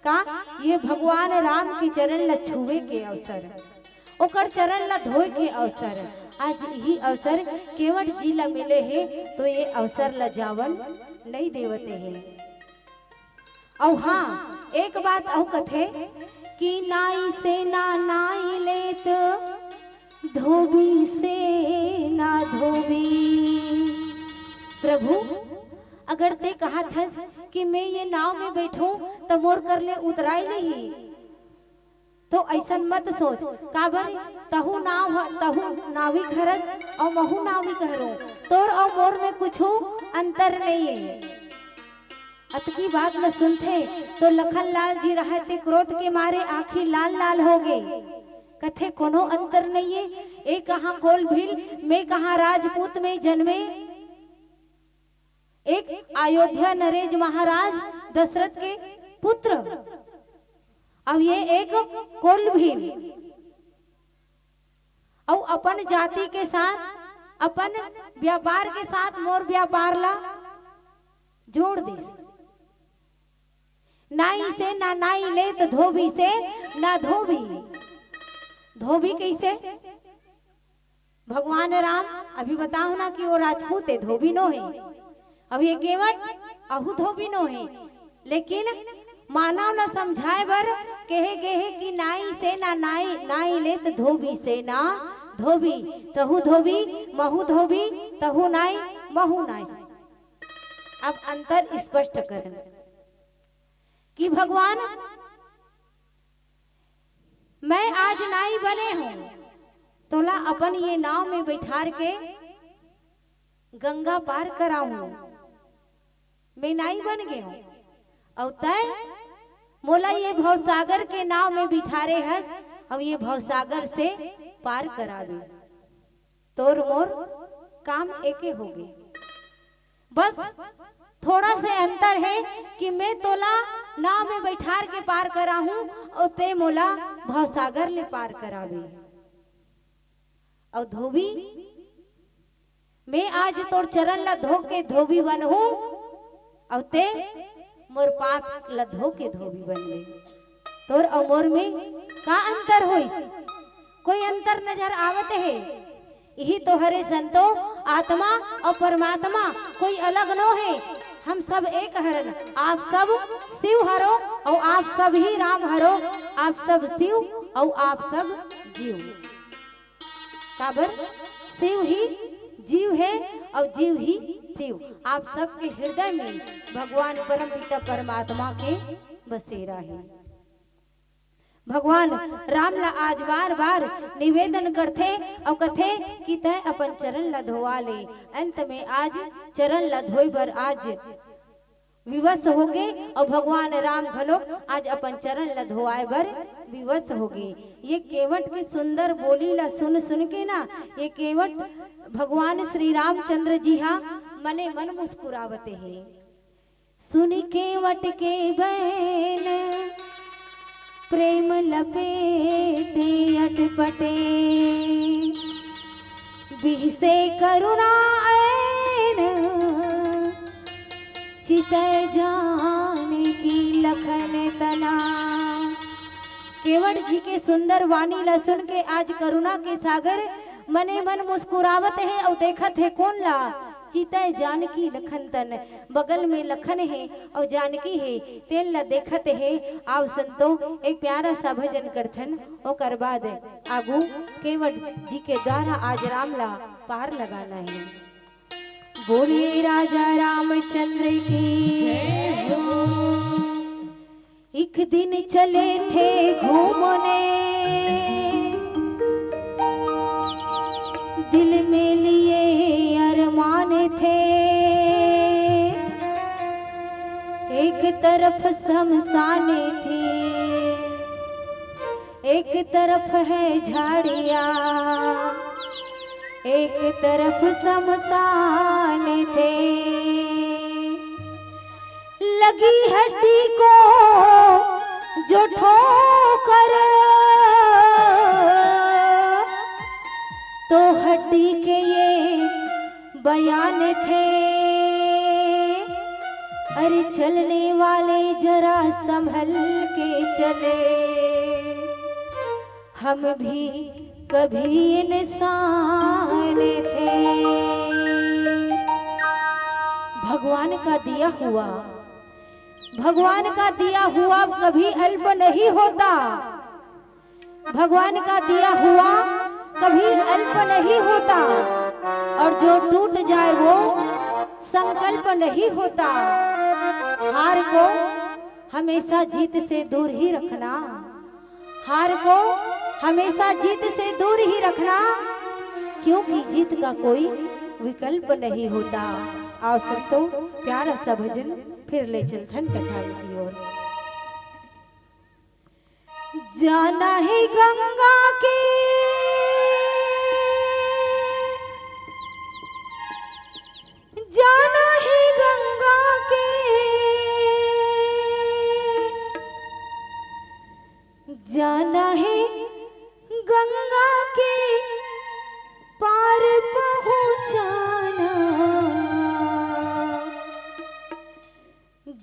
का ये भगवान राम के चरण ला छुए के अवसर, ओकर चरण ला धोए के अवसर, आज यही अवसर केवट जी ला मिले हे, तो ये अवसर ला जावन नहीं देवत हे। अउ हाँ, एक बात अउ कथे कि नाई से ना नाई लेत, धोबी से ना धोबी। प्रभु, अगर ते कहत हस कि मैं ये नाव में बैठूं, त मोर कर ले उतराई नहीं। तो ऐसन मत सोच, काबर तहू नाव ह-, तहू नाविक हरस अउ महू नाविक हरंव, तोर अउ मोर में कुछु अंतर नइये। अतकी बात ल सुनथे तो लखन लाल जी रहय ते क्रोध के मारे आँखी लाल लाल हो गे। कथे कोनो अंतर नइये, ए कहाँ कोल भील, मैं कहाँ राजपूत में जन्मे। एक अयोध्या नरेश महाराज दशरथ के पुत्र, अउ ये एक कोल भील, अउ अपन जाति के साथ, अपन व्यापार के साथ मोर व्यापार ला जोड़ दिस। नाई से ना नाई लेत, धोबी से ना धोबी। धोबी कैसे? भगवान राम अभी बताओ ना कि वो राजपूत हे, धोबी नो हे। अब ये केवट अहू धोबी नो हे, लेकिन मानव ला समझाए बर कहे गे हे कि नाई से ना नाई, नाई लेत धोबी से ना धोबी, तहू धोबी, महू धोबी, तहू नाई, महू नाई। अब अंतर स्पष्ट करन कि भगवान, मैं आज नाई बने हूँ, तोला अपन ये नाव में बैठार के गंगा पार कराहूँ। मैं नाई बन गे हूँ, अउ तय मोला ये भवसागर के नाव में बिठारे हस, अउ ये भवसागर से पार कराबे। तोर मोर काम एके होगे, बस थोड़ा से अंतर हे कि मैं तोला नाव में बैठार के पार कराहूँ अउ ते मोला भवसागर ले पार कराबे। अउ धोबी, मैं आज तोर चरण ला धो के धोबी बनहूँ, अउ ते मोर पाप ला धो के धोबी बनबे। तोर अउ मोर में का अंतर होइस? कोई अंतर नजर आवत हे? इही तो हरे संतो, आत्मा अउ परमात्मा कोई अलग नो हे। हम सब एक हरन। आप सब शिव हरो अउ आप सब ही राम हरो। आप सब शिव अउ आप सब जीव। काबर? शिव ही जीव हे अउ जीव ही शिव। आप सबके हृदय में भगवान परम पिता परमात्मा के बसेरा हे। भगवान राम ला आज बार बार निवेदन करथे अउ कथे कि तैं अपन चरण ला धोवा ले। अंत में आज चरण ला धोए बर आज विवश होगे अउ भगवान राम घलो आज अपन चरण ला धोवाए बर विवश होगे। ये केवट के सुंदर बोली ला सुन सुन के ना, ये केवट भगवान श्री रामचंद्र जी हा मने मन मुस्कुरावत हे। सुनि केवट के बैन प्रेम लपेटे अटपटे, बिहसे करुणा ऐन चितै जानकी लखन तना। केवट जी के सुंदर वाणी ला सुन के आज करुणा के सागर मने मन मुस्कुरावत हे अउ देखत हे कोन ला? चितै जानकी लखन तन। बगल में लखन हे अउ जानकी हे, तेन ला देखत हे। आव संतो, एक प्यारा सा भजन करथन, ओकर बाद आगू केवट जी के द्वारा आज राम ला पार लगाना हे। बोलिए राजा रामचंद्र की जय हो। एक दिन चले थे घूमने, दिल में लिए अरमान थे। एक तरफ शमशान थी, एक तरफ है झाड़ियाँ, एक तरफ शमशान थे। लगी हड्डी को जो ठोकर, तो हड्डी के ये बयान थे। अरे चलने वाले जरा संभल के चले, हम भी कभी इंसान थे। भगवान का दिया हुआ, भगवान का दिया हुआ कभी अल्प नहीं होता। भगवान का दिया हुआ कभी अल्प नहीं होता, और जो टूट जाए वो संकल्प नहीं होता। हार को हमेशा जीत से दूर ही रखना, हार को हमेशा जीत से दूर ही रखना, क्योंकि जीत का कोई विकल्प नहीं होता। आओ संतो, प्यारा सा भजन फिर ले चलथन कथा की ओर। जाना है गंगा के, जाना है गंगा के, जाना है गंगा के पार पहुँचाना।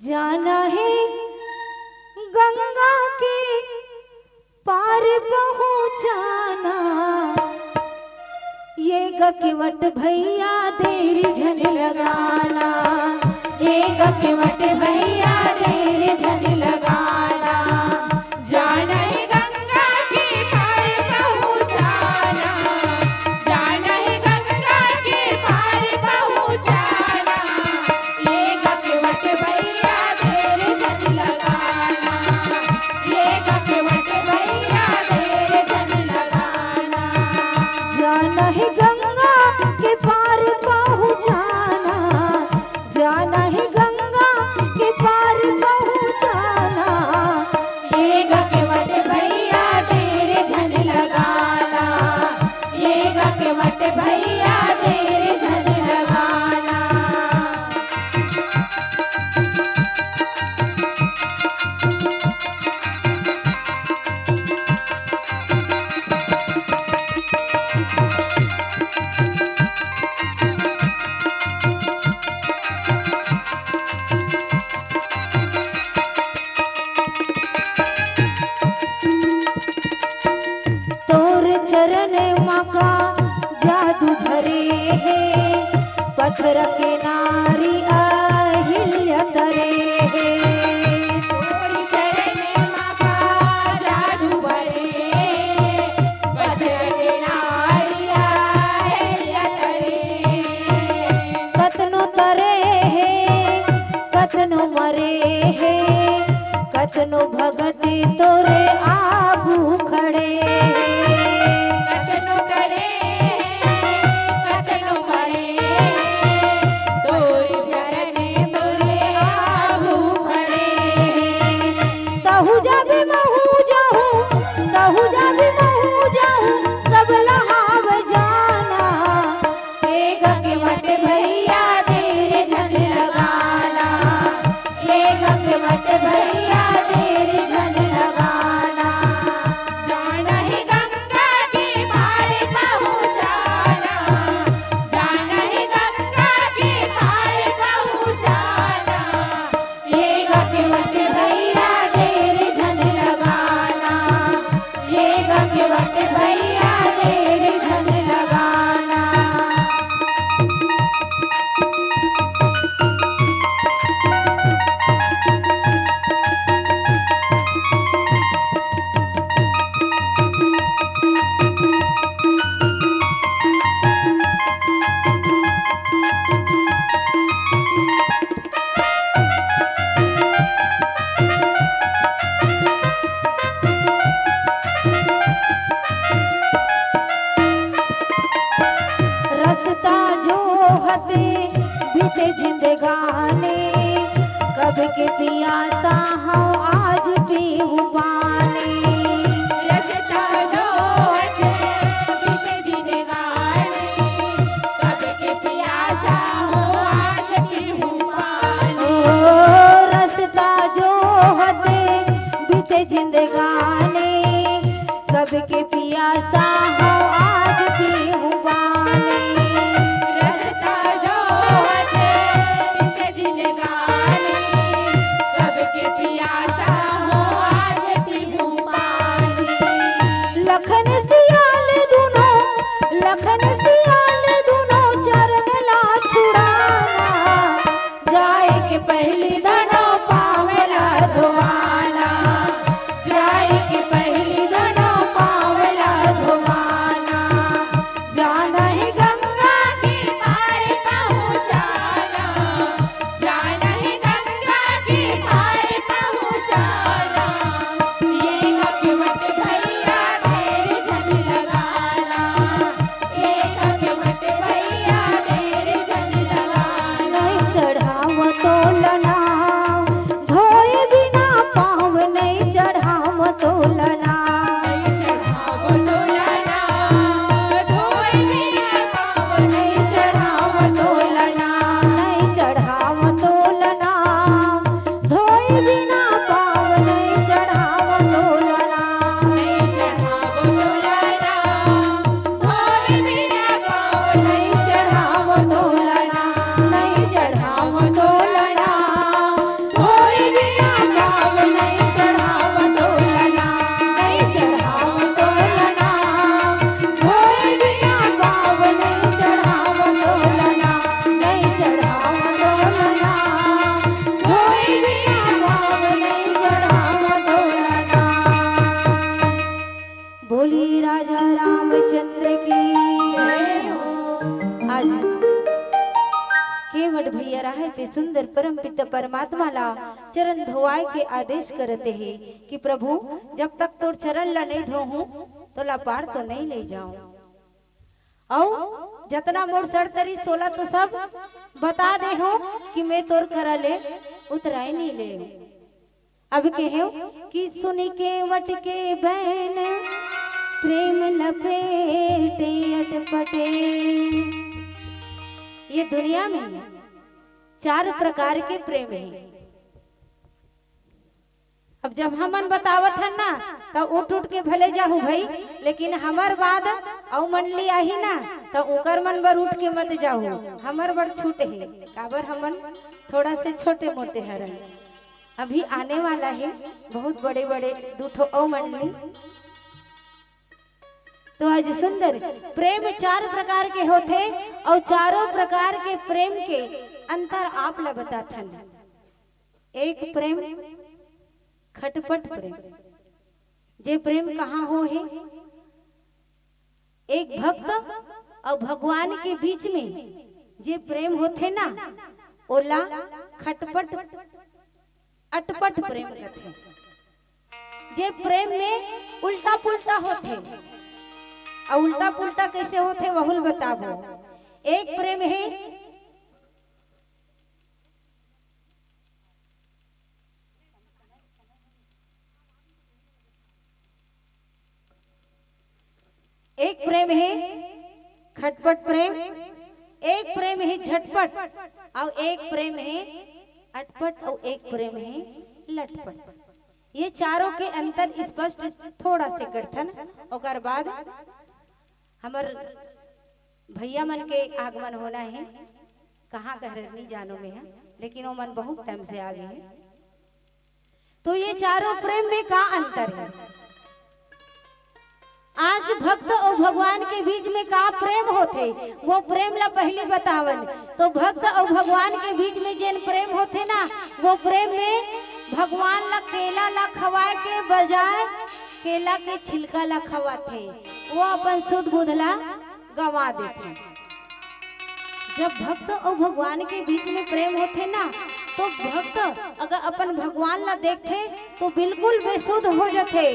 जाना है गंगा के पार पहुँचाना। ये ग केवट भैया देर झन लगाना, ये ग केवट भैया देर झन लगाना। जाना है गंगा के पार पहुँचाना, जाना है गंगा के पार पहुँचाना। ये ग केवट भैया देर झन लगाना, ये ग केवट भैया देर झन लगाना। जाना है गंगा के पार पहुँचाना, जाना है गंगा के पार कतनो भगत तोरे आगू खड़े हे। कतनो डरे हे, कतनो मरे हे, तोरे चरण तोरे आगू खड़े हे। तहू जाबे महू जाहूँ, तहू जाबे महू जाहूँ, सब लहाव जाना। हे गगमट भैया देर झन लगाना, हे गगमट भैया देर झन लगाना। जाना हे गंगा के पार पहुँचाना, जाना हे गंगा के पार पहुँचाना। हे गगमट भैया देर झन लगाना, हे गगमट भैया देर झन लगाना। रस्ता जोहत बीते जिंदगानी, कब के पियासा हूँ आज पीहूँ पानी। रस्ता जोहत बीते जिंदगानी, कब के पियासा हूँ आज पीहूँ पानी। ओ रस्ता जोहत बीते जिंदगानी, कब के पियासा हूँ आज पीहूँ पानी। रस्ता जोहत बीते जिंदगानी, कब के पियासा हूँ आज पीहूँ पानी। लखन सियाल दुनो, लखन सियाल दुनो चरण ला छुड़ाना। जाए के पहिली दुनो पाँव ला धोवाना, जाए के पहिली दुनो पाँव ला धोवाना। जाना हे गंगा के पार पहुँचाना, जाना हे गंगा के पार पहुँचाना। हे गगमट भैया देर झन लगाना, हे गगमट भैया देर झन लगाना। नहीं चढ़ाव तोलना, धोए बिना पाँव नहीं चढ़ाव तोलना। नहीं चढ़ाव तोलना, धोए बिना पाँव नहीं चढ़ाव तोलना। नहीं चढ़ाव तोलना, धोए बिना पाँव नहीं चढ़ाव तोलना। नहीं चढ़ाव तोलना, धोए बिना पाँव नहीं चढ़ाव तोलना। नहीं चढ़ाव तोलना, धोए बिना पाँव नहीं चढ़ाव तोलना। नहीं चढ़ाव तोलना, धोए बिना पाँव नहीं चढ़ाव तोलना। नहीं चढ़ाव तोलना, धोए बिना पाँव नहीं चढ़ाव तोलना। बोलिए राजा रामचंद्र की जय हो। आज केवट भैया राहे ते सुंदर परम पिता परमात्मा ला चरण धोवाए के आदेश करते हे कि प्रभु, जब तक तोर चरण ला नहीं धोहूं, तोला पार तो नहीं ले जाऊं। अउ जतना मोर शर्त रहिस ओला तो सब बता दे हो कि मैं तोर करा ले उतराय नहीं ले। अब कहेव कि सुनि केवट के बैन प्रेम लपेटे अटपटे। ये दुनिया में चार प्रकार के प्रेम हे। अब जब हमन बतावत हन ना, त उठ उठ के भले जाहू भई, लेकिन हमर बाद अउ मंडली आही ना, त ओकर मन बर उठ के मत जाहू। हमर बर छूट हे, काबर हमन थोड़ा से छोटे मोटे हरन। अभी आने वाला हे बहुत बड़े बड़े दू ठो अउ मंडली। तो आज सुंदर प्रेम चार प्रकार के होथे, अउ चारों प्रकार के प्रेम के अंतर आप ला बताथन। एक प्रेम खटपट प्रेम, जे प्रेम कहाँ हो हे, एक भक्त अउ भगवान के बीच में जे प्रेम होथे ना, ओला खटपट अटपट प्रेम कथे, जे प्रेम में उल्टा पुल्टा होथे। अउ उल्टा पुल्टा कइसे होथे, वहू ल बताबो। एक प्रेम हे एक प्रेम हे खटपट प्रेम, एक प्रेम हे झटपट, अउ एक प्रेम हे अटपट, अउ एक प्रेम हे लटपट। ये चारों के अंतर स्पष्ट थोड़ा से करथन, ओकर बाद हमर भैया मन के आगमन होना हे। कहाँ कह रहे नहीं जानो में है, लेकिन वो मन बहुत टाइम से आ गए हैं। तो ये चारों प्रेम में का अंतर है? आज भक्त अउ भगवान के बीच में का प्रेम होथे, वो प्रेम ला पहली बतावन। तो भक्त अउ भगवान के बीच में जेन प्रेम होथे ना, वो प्रेम में भगवान ला केला ला खवाए के बजाय केला के छिलका ला खवाथे, वो अपन सुध बुध ला गंवा देथे। जब भक्त अउ भगवान के बीच में प्रेम होथे ना, तो भक्त अगर अपन भगवान ला देखथे, तो बिल्कुल बेसुध हो जथे,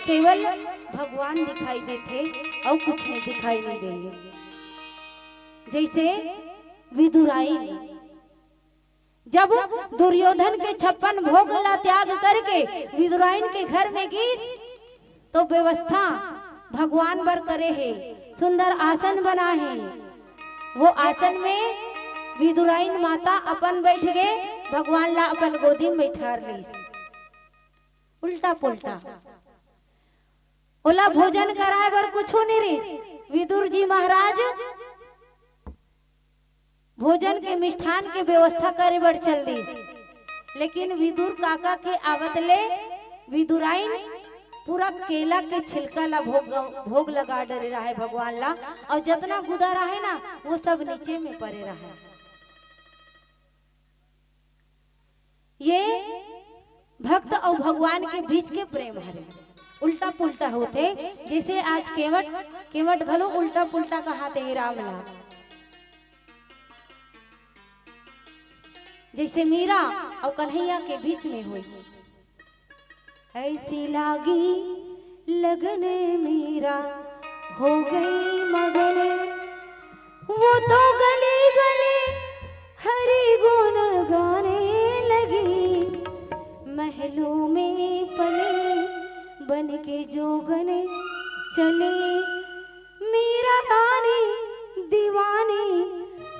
केवल भगवान दिखाई देथे, अउ कुछ नहीं दिखाई नहीं दे। जैसे विदुराइन, जब दुर्योधन के छप्पन भोग ला त्याग करके विदुराइन के घर में गीस, तो व्यवस्था भगवान बर करे हे, सुंदर आसन बना हे। वो आसन में विदुराइन माता अपन बैठ गे, भगवान ला अपन गोदी में बैठार लीस। उल्टा पुल्टा। ओला भोजन कराए बर कुछो नहीं रहिस। विदुर जी महाराज भोजन के मिष्ठान के व्यवस्था करे बर चल दिस, लेकिन विदुर काका के आवत ले विदुराइन पूरा केला के छिलका ला भोग, भोग लगा डरे रहे भगवान ला, अउ जतना गुदा रहे ना, वो सब नीचे में परे रहे। ये भक्त अउ भगवान के बीच के प्रेम हरे, उल्टा पुल्टा होथे। जैसे आज केवट, केवट घलो उल्टा पुल्टा कहाथे हे राम ला। जैसे मीरा अउ कन्हैया के बीच में होई। ऐसी लागी लगन, मीरा हो गई मगन। वो तो गली गली हरि गुण गाने लगी। महलों में पले बन के जोगन चले, मीरा रानी दीवानी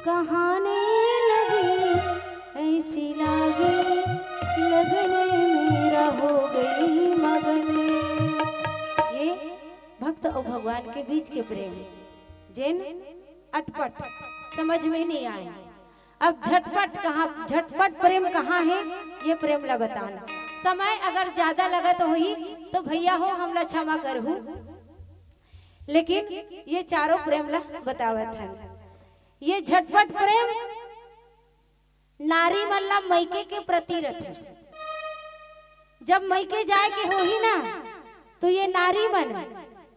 कहाने लगी। ऐसी लागे लगन, मीरा हो गई मगन। ये भक्त अउ भगवान के बीच के प्रेम, जेन अटपट समझ में नहीं आए। अब झटपट कहाँ, झटपट प्रेम कहाँ है, ये प्रेम ला बताना। समय अगर ज्यादा लगत होही तो भैया हो, हमला क्षमा करहू, लेकिन ये चारों प्रेम ला बतावत हन। ये झटपट प्रेम नारी मन ला मइके के प्रति रथे। जब मइके जाए के होही ना, तो ये नारी मन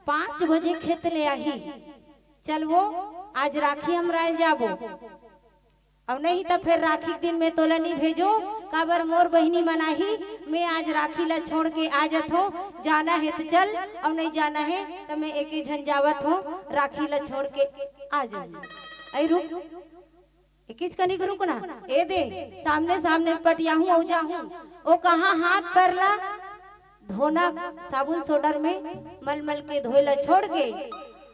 पाँच बजे खेत ले आही, चल वो आज राखी हमरायल जाबो, अउ नहीं त फेर राखी के दिन में तोला नहीं भेजो, काबर मोर बहिनी मन आही, मैं आज राखी ला छोड़ के आ जथों, जाना हे त चल, अउ नहीं जाना हे त मैं एके झन जावत हों, राखी ला छोड़ के आ जाऊं। ऐ रुक, एकीच कनिक रुकना, ए दे, सामने सामने पटियाहूं अउ जाहूं। ओ कहाँ हाथ पैर ला धोना, साबुन सोडर में मलमल के धोए ला छोड़ के,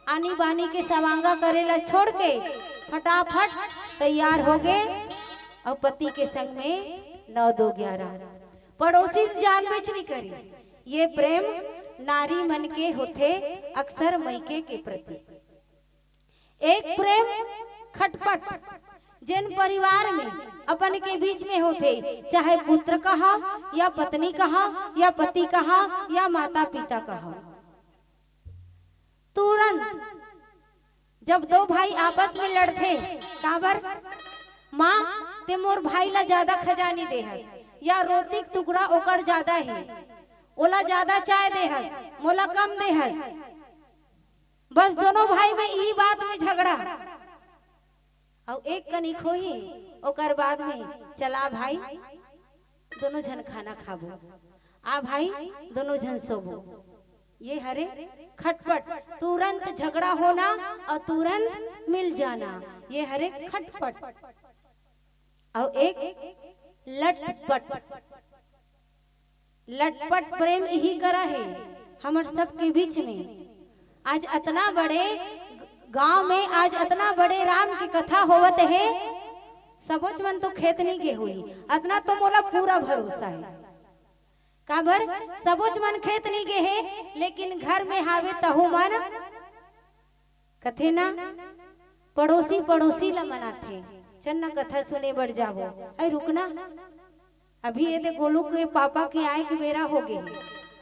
आनी बानी के सवांगा करे ला छोड़ के, फटाफट तैयार हो गे अउ पति के संग में नौ दो ग्यारह। पड़ोसी जान बेच नहीं करी। ये प्रेम नारी मन के होथे अक्सर मइके के प्रति। एक प्रेम खटपट, जेन परिवार में अपन के बीच में होथे, चाहे पुत्र कहा या पत्नी कहा या पति कहा या माता पिता कहा, तुरंत जब दो भाई आपस में लड़थे, काबर, माँ ते मोर भाई ला ज्यादा खजानी देहस या रोटी के टुकड़ा ओकर ज्यादा हे, ओला ज्यादा चाय देहस, मोला कम देहस, बस दोनों भाई में इही बात में झगड़ा। अउ एक कनिक होही, ओकर बाद में चला भाई, दोनों झन खाना खाबो। आ भाई, दोनों झन सोबो। ये हरे खटपट, तुरंत झगड़ा होना और तुरंत मिल जाना, ये हरे खटपट। और एक लटपट, लटपट प्रेम इही करा हे हमर सबके बीच में। आज अतना बड़े गांव में, आज अतना बड़े राम की कथा होवत हे, सबोच मन तो खेत नहीं गे होही, अतना तो मोला पूरा भरोसा हे। काबर? सबोच मन खेत नहीं गे हे, लेकिन घर में हावे तहू मन कथे ना, पड़ोसी पड़ोसी ला मनाथे, "चल ना, कथा सुने बर जाबो।" "अरे रुक ना, अभी ये दे गोलू के पापा के आए के बेरा हो गे,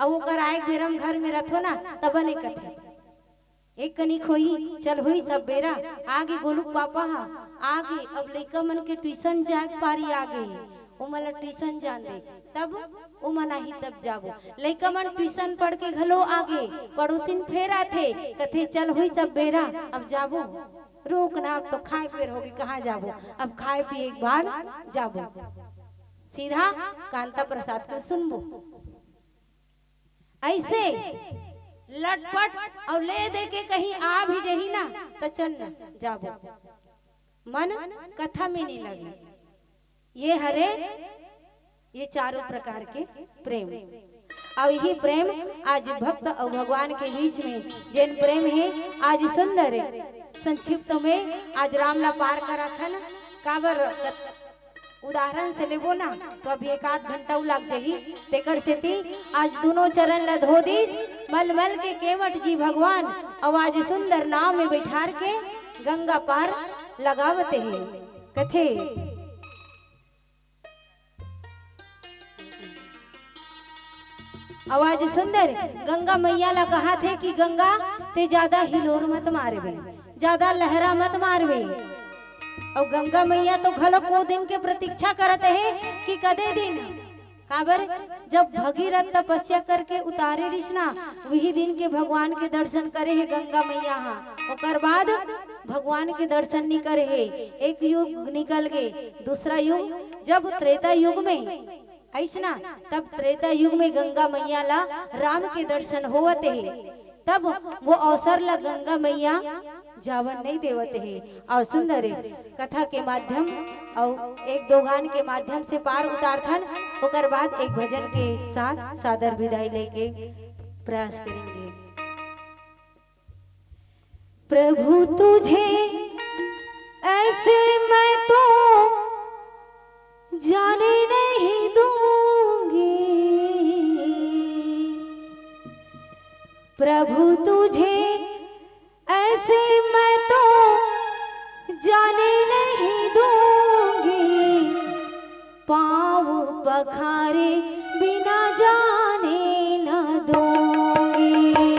अउ ओकर आए के बेरा हम घर में रथो ना, तब नहीं कथे।" एक कनिक होही, चल होही सब बेरा, आगे गोलू के पापा हा, आगे अब लइका मन के ट्यूशन जाए के पारी आगे, ओमन ला ट्यूशन जान दे, तब ओमन आही तब जाबो। लइका मन ट्यूशन पढ़ के घलो आगे, पड़ोसिन फेर आथे, कथे, "चल होई सब बेरा, अब जाबो।" "रुक ना, अब तो खाए के बेर होगे, कहाँ जाबो, अब खाए पिए के बाद जाबो।" सीधा कांता प्रसाद के सुनबो। ऐसे लटपट और ले दे के कहीं आ भी जही ना, तो चल ना, जाबो। मन कथा में नहीं लगे। ये हरे, ये चारों प्रकार के प्रेम। और यही प्रेम आज भक्त और भगवान के बीच में जेन प्रेम हे, आज सुंदर संक्षिप्त में आज राम ला पार कराथन। काबर उदाहरण से लेबो ना, तो अभी एक आध घंटा उ लग जही। तेकर सेती आज दोनों चरण ला धो दिस, मल मल के केवट जी भगवान, अउ आज सुंदर नाव में बैठार के गंगा पार लगावत हे। कथे, अउ आज सुंदर गंगा मैया ला कहाथे कि गंगा, ते ज्यादा हिलोर मत मारबे, ज्यादा लहरा मत मारबे। अउ गंगा मैया तो घलो ओ दिन के प्रतीक्षा करत हे कि कदे दिन, काबर जब भगीरथ तपस्या करके उतारे रिस ना, वही दिन के भगवान के दर्शन करे हे गंगा मैया हा। ओकर बाद भगवान के दर्शन नहीं करे हे। एक युग निकल गे, दूसरा युग, जब त्रेता युग में अइसना, तब त्रेता युग में गंगा मैया ला राम के दर्शन होवत हे, तब वो अवसर ला गंगा मैया जावन नहीं देवत हे। और सुंदर कथा के माध्यम और एक दो गान के माध्यम से पार उतारथन, ओकर बाद एक भजन के साथ सादर विदाई लेके प्रयास करेंगे। प्रभु तुझे ऐसे मैं तो जाने नहीं दूंगी, प्रभु तुझे ऐसे मैं तो जाने नहीं दूंगी, पाँव पखारे बिना जाने न दूंगी,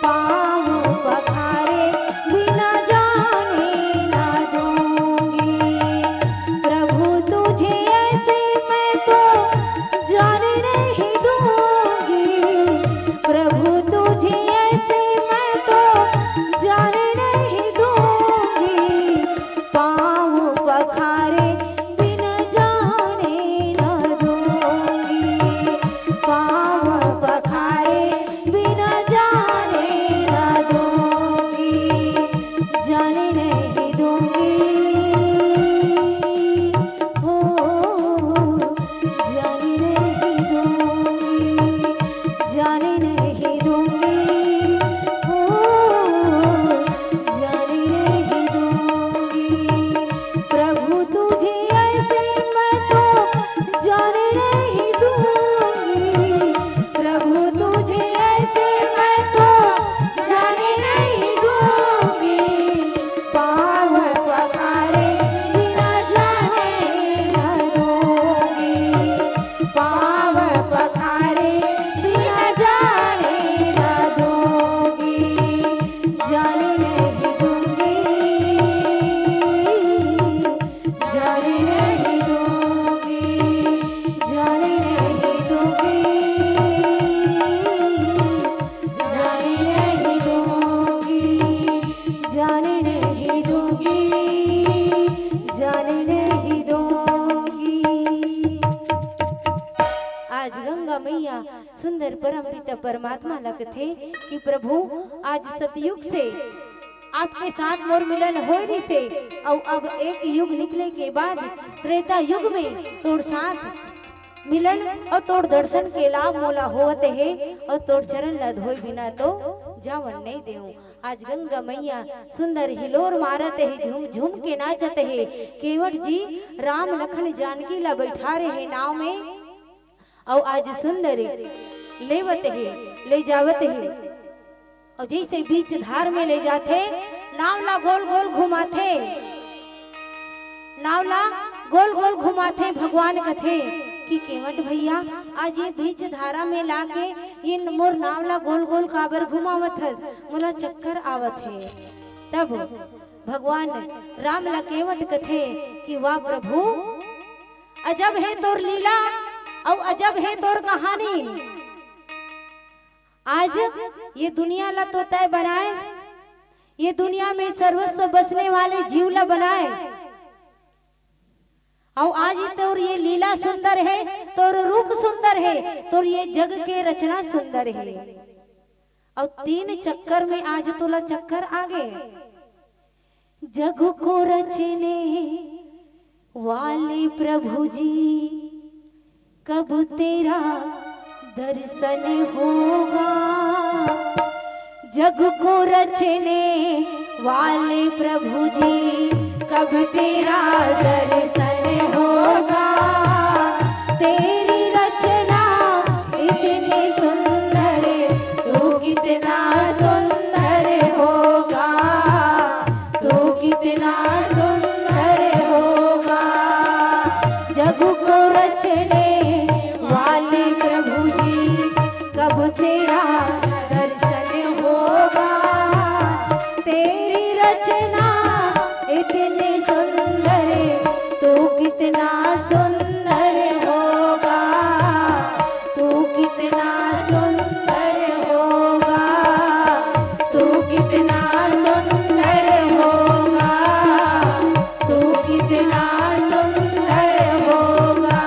पाँव पखारे बिना जाने न दूंगी। प्रभु तुझे ऐसे मैं तो जाने नहीं दूंगी, प्रभु तुझे ऐसे मैं तो जाने नहीं दूंगी, पाँव पखारे बिन जाने न दूंगी, पाँव पखारे बिन जाने न दूंगी, जाने नहीं दूंगी, हो, जाने नहीं दूंगी। गंगा मैया सुंदर परम पिता परमात्मा ला कथे कि प्रभु, आज सतयुग से आपके साथ मोर मिलन होय रिसे, अउ अब एक युग निकले के बाद त्रेता युग में तोर साथ मिलन अउ तोर दर्शन के लाभ मोला होवत हे, अउ तोर चरण ला धोए बिना तो जावन नहीं देऊं। आज गंगा मैया सुंदर हिलोर मारत हे, झूम झूम के नाचत हे। केवट जी राम लखन जानकी ला बैठारे हे नाव में, अउ आज सुंदर लेवत हे, ले जावत हे। अउ जइसे बीच धार में ले जाथे, नाव ला गोल गोल घुमाथे, नाव ला गोल गोल घुमाथे। भगवान कथे कि केवट भैया, आज ये बीच धारा में लाके ये मोर नाव ला गोल गोल काबर घुमावत हस? मोला चक्कर आवत हे। तब भगवान राम ला केवट कथे कि वाह प्रभु, अजब हे तोर लीला अउ अजब हे तोर कहानी। आज ये दुनिया ला तो तैं बनाएस, ये दुनिया में सर्वस्व बसने वाले जीव ला बनाएस, अउ आज ये तोर ये लीला सुंदर हे, तोर रूप सुंदर हे, तोर ये जग के रचना सुंदर हे। अउ तीन चक्कर में आज तोला चक्कर आगे। जग को रचने वाले प्रभु जी, कब तेरा दर्शन होगा? जग को रचने वाले प्रभु जी, कब तेरा दर्शन होगा? तेरी रचना इतनी सुंदर, तू कितना सुंदर होगा, तू कितना सुंदर होगा। जग को रचने वाले प्रभु जी, कब तेरा दर्शन होगा? तेरी रचना इतनी सुंदर, तू कितना सुंदर होगा, तू कितना सुंदर होगा, तू कितना सुंदर होगा, तू कितना सुंदर होगा,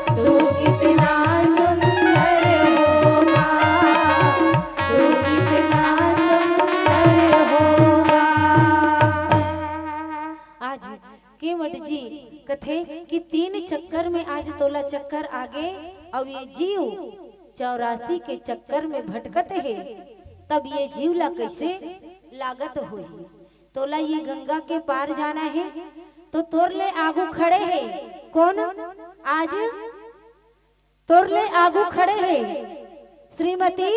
तू कितना सुंदर होगा, तू कितना सुंदर होगा। आज केवट जी कथे कि तीन चक्कर में आज तोला चक्कर आगे, अउ ये जीव चौरासी के चक्कर में भटकत हे, तब ये जीव ला कैसे लागत होही? तोला ये गंगा के पार जाना हे, तो तोर ले आगू खड़े हे कौन? आज तोर ले आगू खड़े हे श्रीमती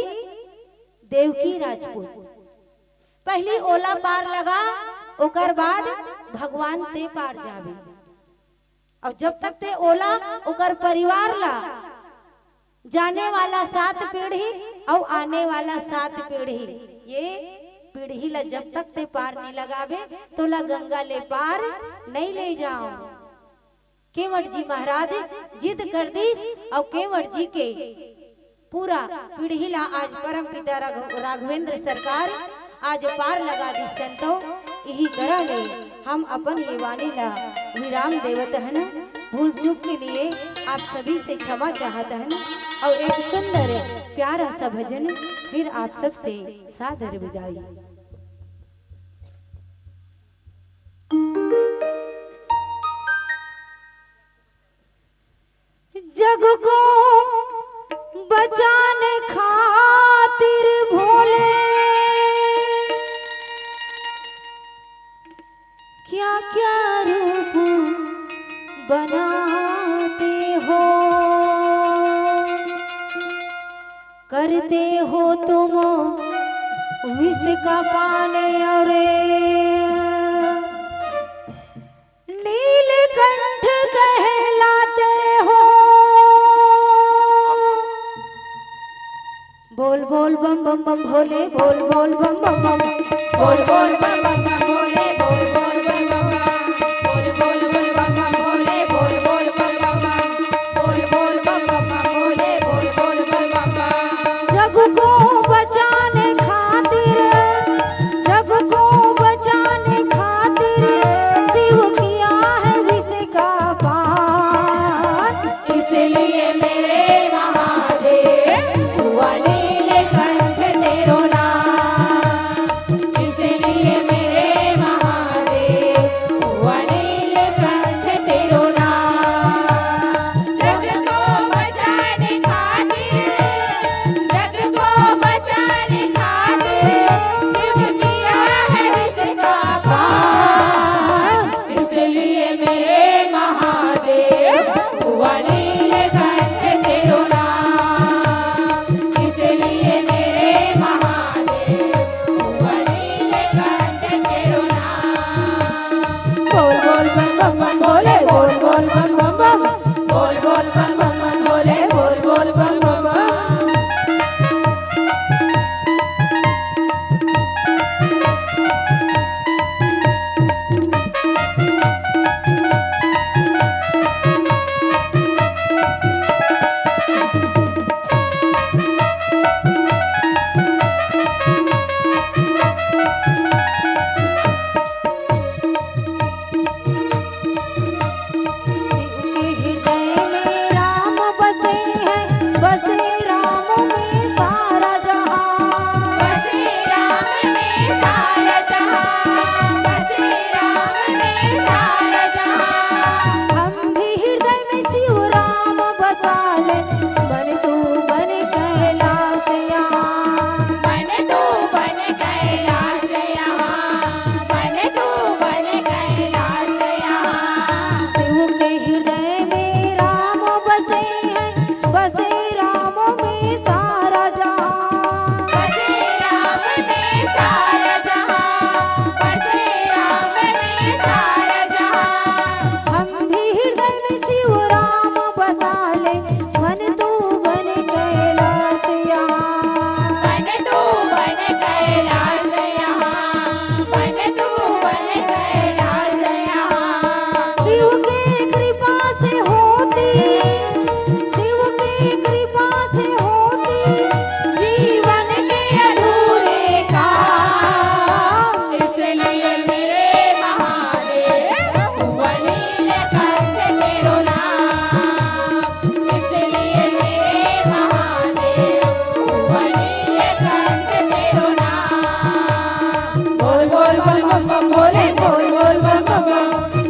देवकी राजपूत। पहली ओला पार लगा, ओकर बाद भगवान ते पार जाबे। अउ जब तक ते ओला, ओकर परिवार ला, जाने वाला सात पीढ़ी अउ आने वाला सात पीढ़ी, ये पीढ़ी ला जब तक ते पार नहीं लगाबे, तोला गंगा ले पार नहीं ले जाओ। केवट जी महाराज जिद कर दिस अउ केवट जी के पूरा पीढ़ी ला आज परम पिता राघ-, राघवेंद्र सरकार आज पार लगा दिस संतो। इही करा ले हम अपन ये वाणी ला विराम देवत हन। भूल चूक के लिए आप सभी से क्षमा चाहत हन अउ एक सुंदर प्यारा सा भजन फिर आप सबसे सादर विदाई। जग को बचाने खातिर भोले क्या क्या रूप बनाते हो, करते हो तुम विष का पान। अरे नीलकंठ कहलाते हो। बोल बोल बम बम बम भोले, बोल बोल बम बम बम, बोल बोल बम बम बम भोले, बोल बोल बम बम बम, बोल बोल बम बम बम भोले, बोल बोल बम बम बम, बोल बोल बम बम बम भोले, बोल बोल बम बम बम। जग को बचाने खातिर, जग को बचाने खातिर शिव किया है विष का पान। इसलिए मेरे बम बम बम भोले बोल बोल बम बम बम। शिव के हृदय में राम बसे हैं, बसे राम में सारा जहां। बसे राम में सारा जहां, बसे राम में सारा जहां। हम भी हृदय में शिव राम बसा ले, बन तू बन कैलाश यहाँ। बन तू बन कैलाश यहाँ, बन तू बन कैलाश यहाँ। शिव के हृदय में राम बसे हैं, बसे राम में सारा जहां। बसे राम में सारा जहां, बसे राम में सारा जहां। हम भी हृदय में शिव राम बसा ले, बन तू बन कैलाश यहाँ। बन तू बन कैलाश यहाँ, बन तू बन कैलाश यहाँ। शिव के कृपा से होती, शिव के कृपा से होती जीवन के अधूरे काम। इसलिए मेरे महादेव हुआ नीलकंठ तेरो नाम। इसलिए मेरे महादेव हुआ नीलकंठ तेरो नाम। बोल बोल बम बम बम भोले, बोल बोल बम बम बम।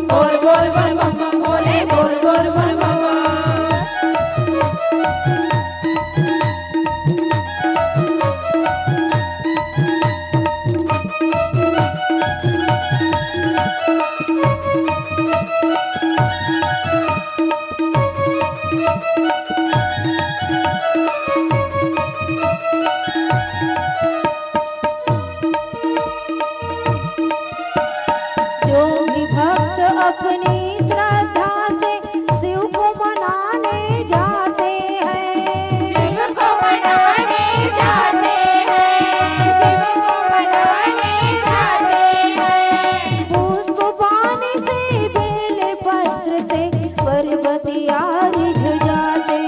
बोल बोल बम बम बम भोले, बोल बोल बम बम बम। जो भी भक्त अपनी श्रद्धा से शिव को मनाने जाते हैं, शिव को मनाने जाते हैं, शिव को मनाने जाते हैं। पुष्प पानी से, बेल पत्र से पर्वत या रिझ जाते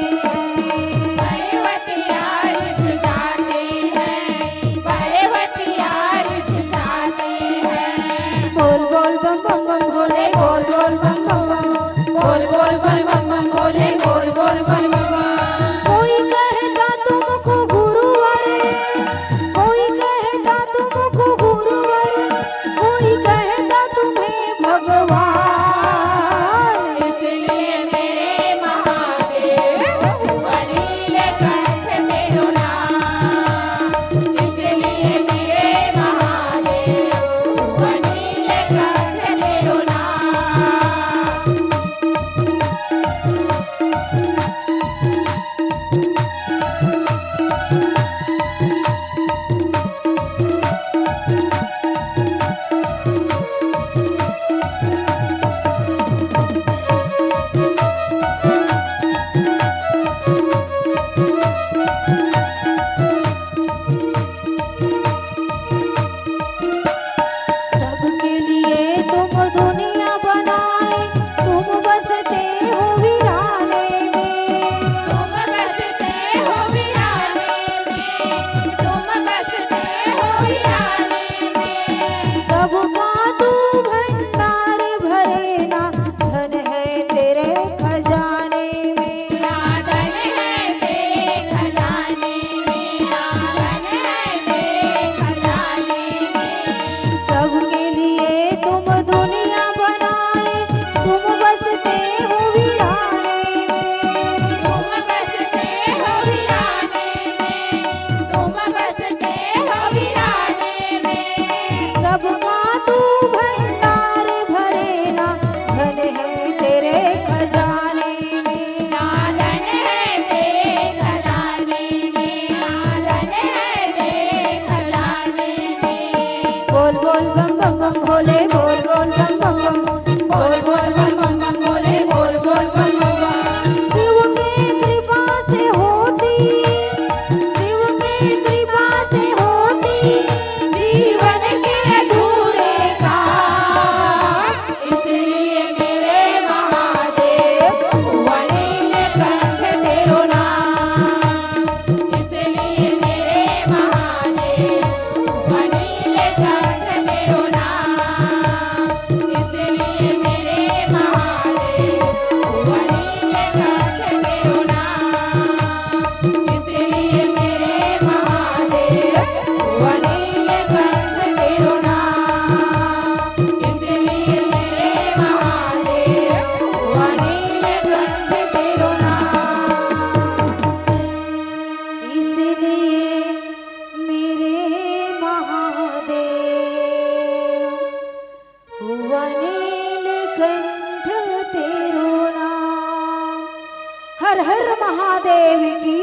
देव की